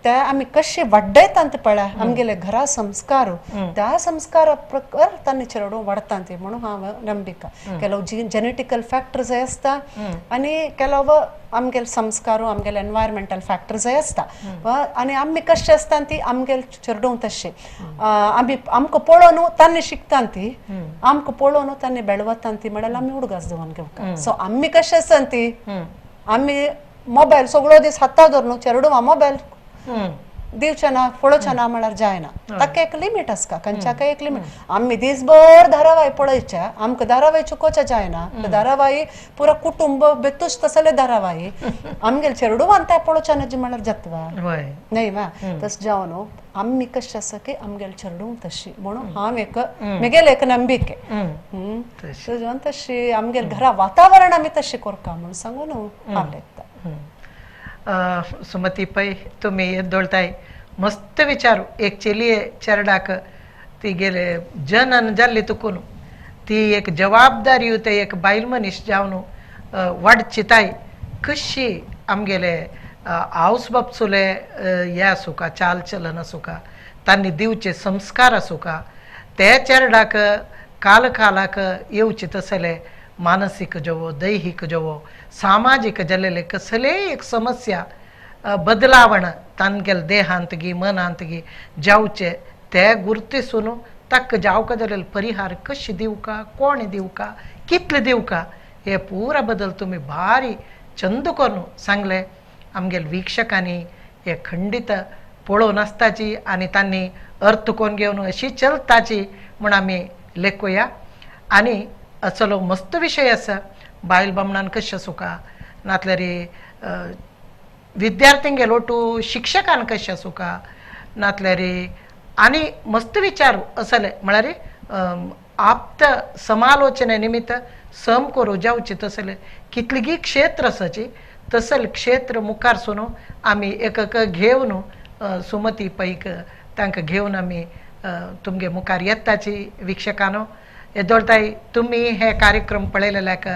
S2: ते आमी कशे वाडयता ते पळय आमगेले घरा संस्कार त्या संस्कार प्रकार तांणी चेरडू वाडटा ती म्हणून हांव नंबिका ಕೆಲವು जेनेटिकल फॅक्टर्स आसता आनी ಕೆಲವು आमगेले संस्कार आमगेले एनवायरमेंटल फॅक्टर्स आसता आनी आमी कशे आसता ती आमगेले चेरडू तशे आमी आमकां पळोवन तांणी शिकता ती आमकां पळोवन तांणी बेळवता ती म्हळ्यार आमी उडगास दवरून घेवका सो आमी कशे आसता ती आमी मोबायल सगळो दीस हाता धरून चेरडुवां मोबायल दिवचे ना पळोवचे ना म्हळ्यार जायना ताका एक लिमीट आसता खंयच्याकय एक लिमीट आमी दिसभर धारावाही पळयचे आमकां धारावाही चुकोवचे जायना धारावाही पुरा कुटुंब बेतूच तसले धारावाही आमगेले चेरडुवान ते पळोवचे ना म्हळ्यार जातवा न्हय वा तशें जावन आमी कशें आसा की आमगेले चेरडूं तशी म्हणून हांव एक म्हगेले एक नंबिके तशें तशी आमगेले घरा वातावरण आमी तशें करता म्हूण सांगून हांव लेखता.
S1: सुमती पै तुमी येदोळताय मस्त विचारू एक चेलिये चेरडाक ती गेले जनन जाल्ली तुकून ती एक जबाबदारी ते एक बायल मनीस जावन वाडचिताय कशी आमगेले आवस बापसुले हे आसूं का चाल चलन आसूं का तांणी दिवचे संस्कार आसूं का ते चेरडाक काल कालाक येवचे तसले मानसीक जवो दैहीक जवो सामाजीक जाल्लेले कसलेय एक समस्या बदलावण तांगेले देहांत गी मनांत गी जावचे ते गुर्तिसून ताका जावका जाल्यार परिहार कशें दिवका, कोण दिवका, कितले दिवका, हे पुरा बदल तुमी भारी चंद करून सांगले. आमगेले वीक्षकांनी हे खंडीत पळोवन आसताची आनी तांणी अर्थ कोण घेवन अशी चलताची म्हूण आमी लेखुया. आनी असलो मस्त विशय आसा, बायल बामणान कशें आसूका, नातल्यार विद्यार्थ्यांगे लोटू शिक्षकान कशें आसूका, नातल्यार आनी मस्त विचार असले म्हळ्यार आप्त समालोचने निमित्त सम करू जावची तसले कितलीगी क्षेत्र आसाची तसले क्षेत्र मुखार सुनू आमी एक एक घेवन सुमती पैक तांकां घेवन आमी तुमगे मुखार येताची. वीक्षकानो येदोळताय तुमी हे कार्यक्रम पळयलेल्याक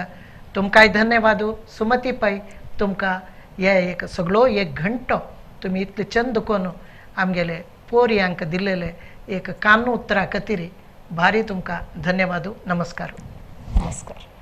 S1: तुमकांय धन्यवाद. सुमती पै तुमकां हे एक सगळो एक घंटो तुमी इतले चंद करून आमगेले पोरयांक दिलेले एक कान उतरा खातीर भारी तुमकां धन्यवाद. नमस्कार.
S2: नमस्कार.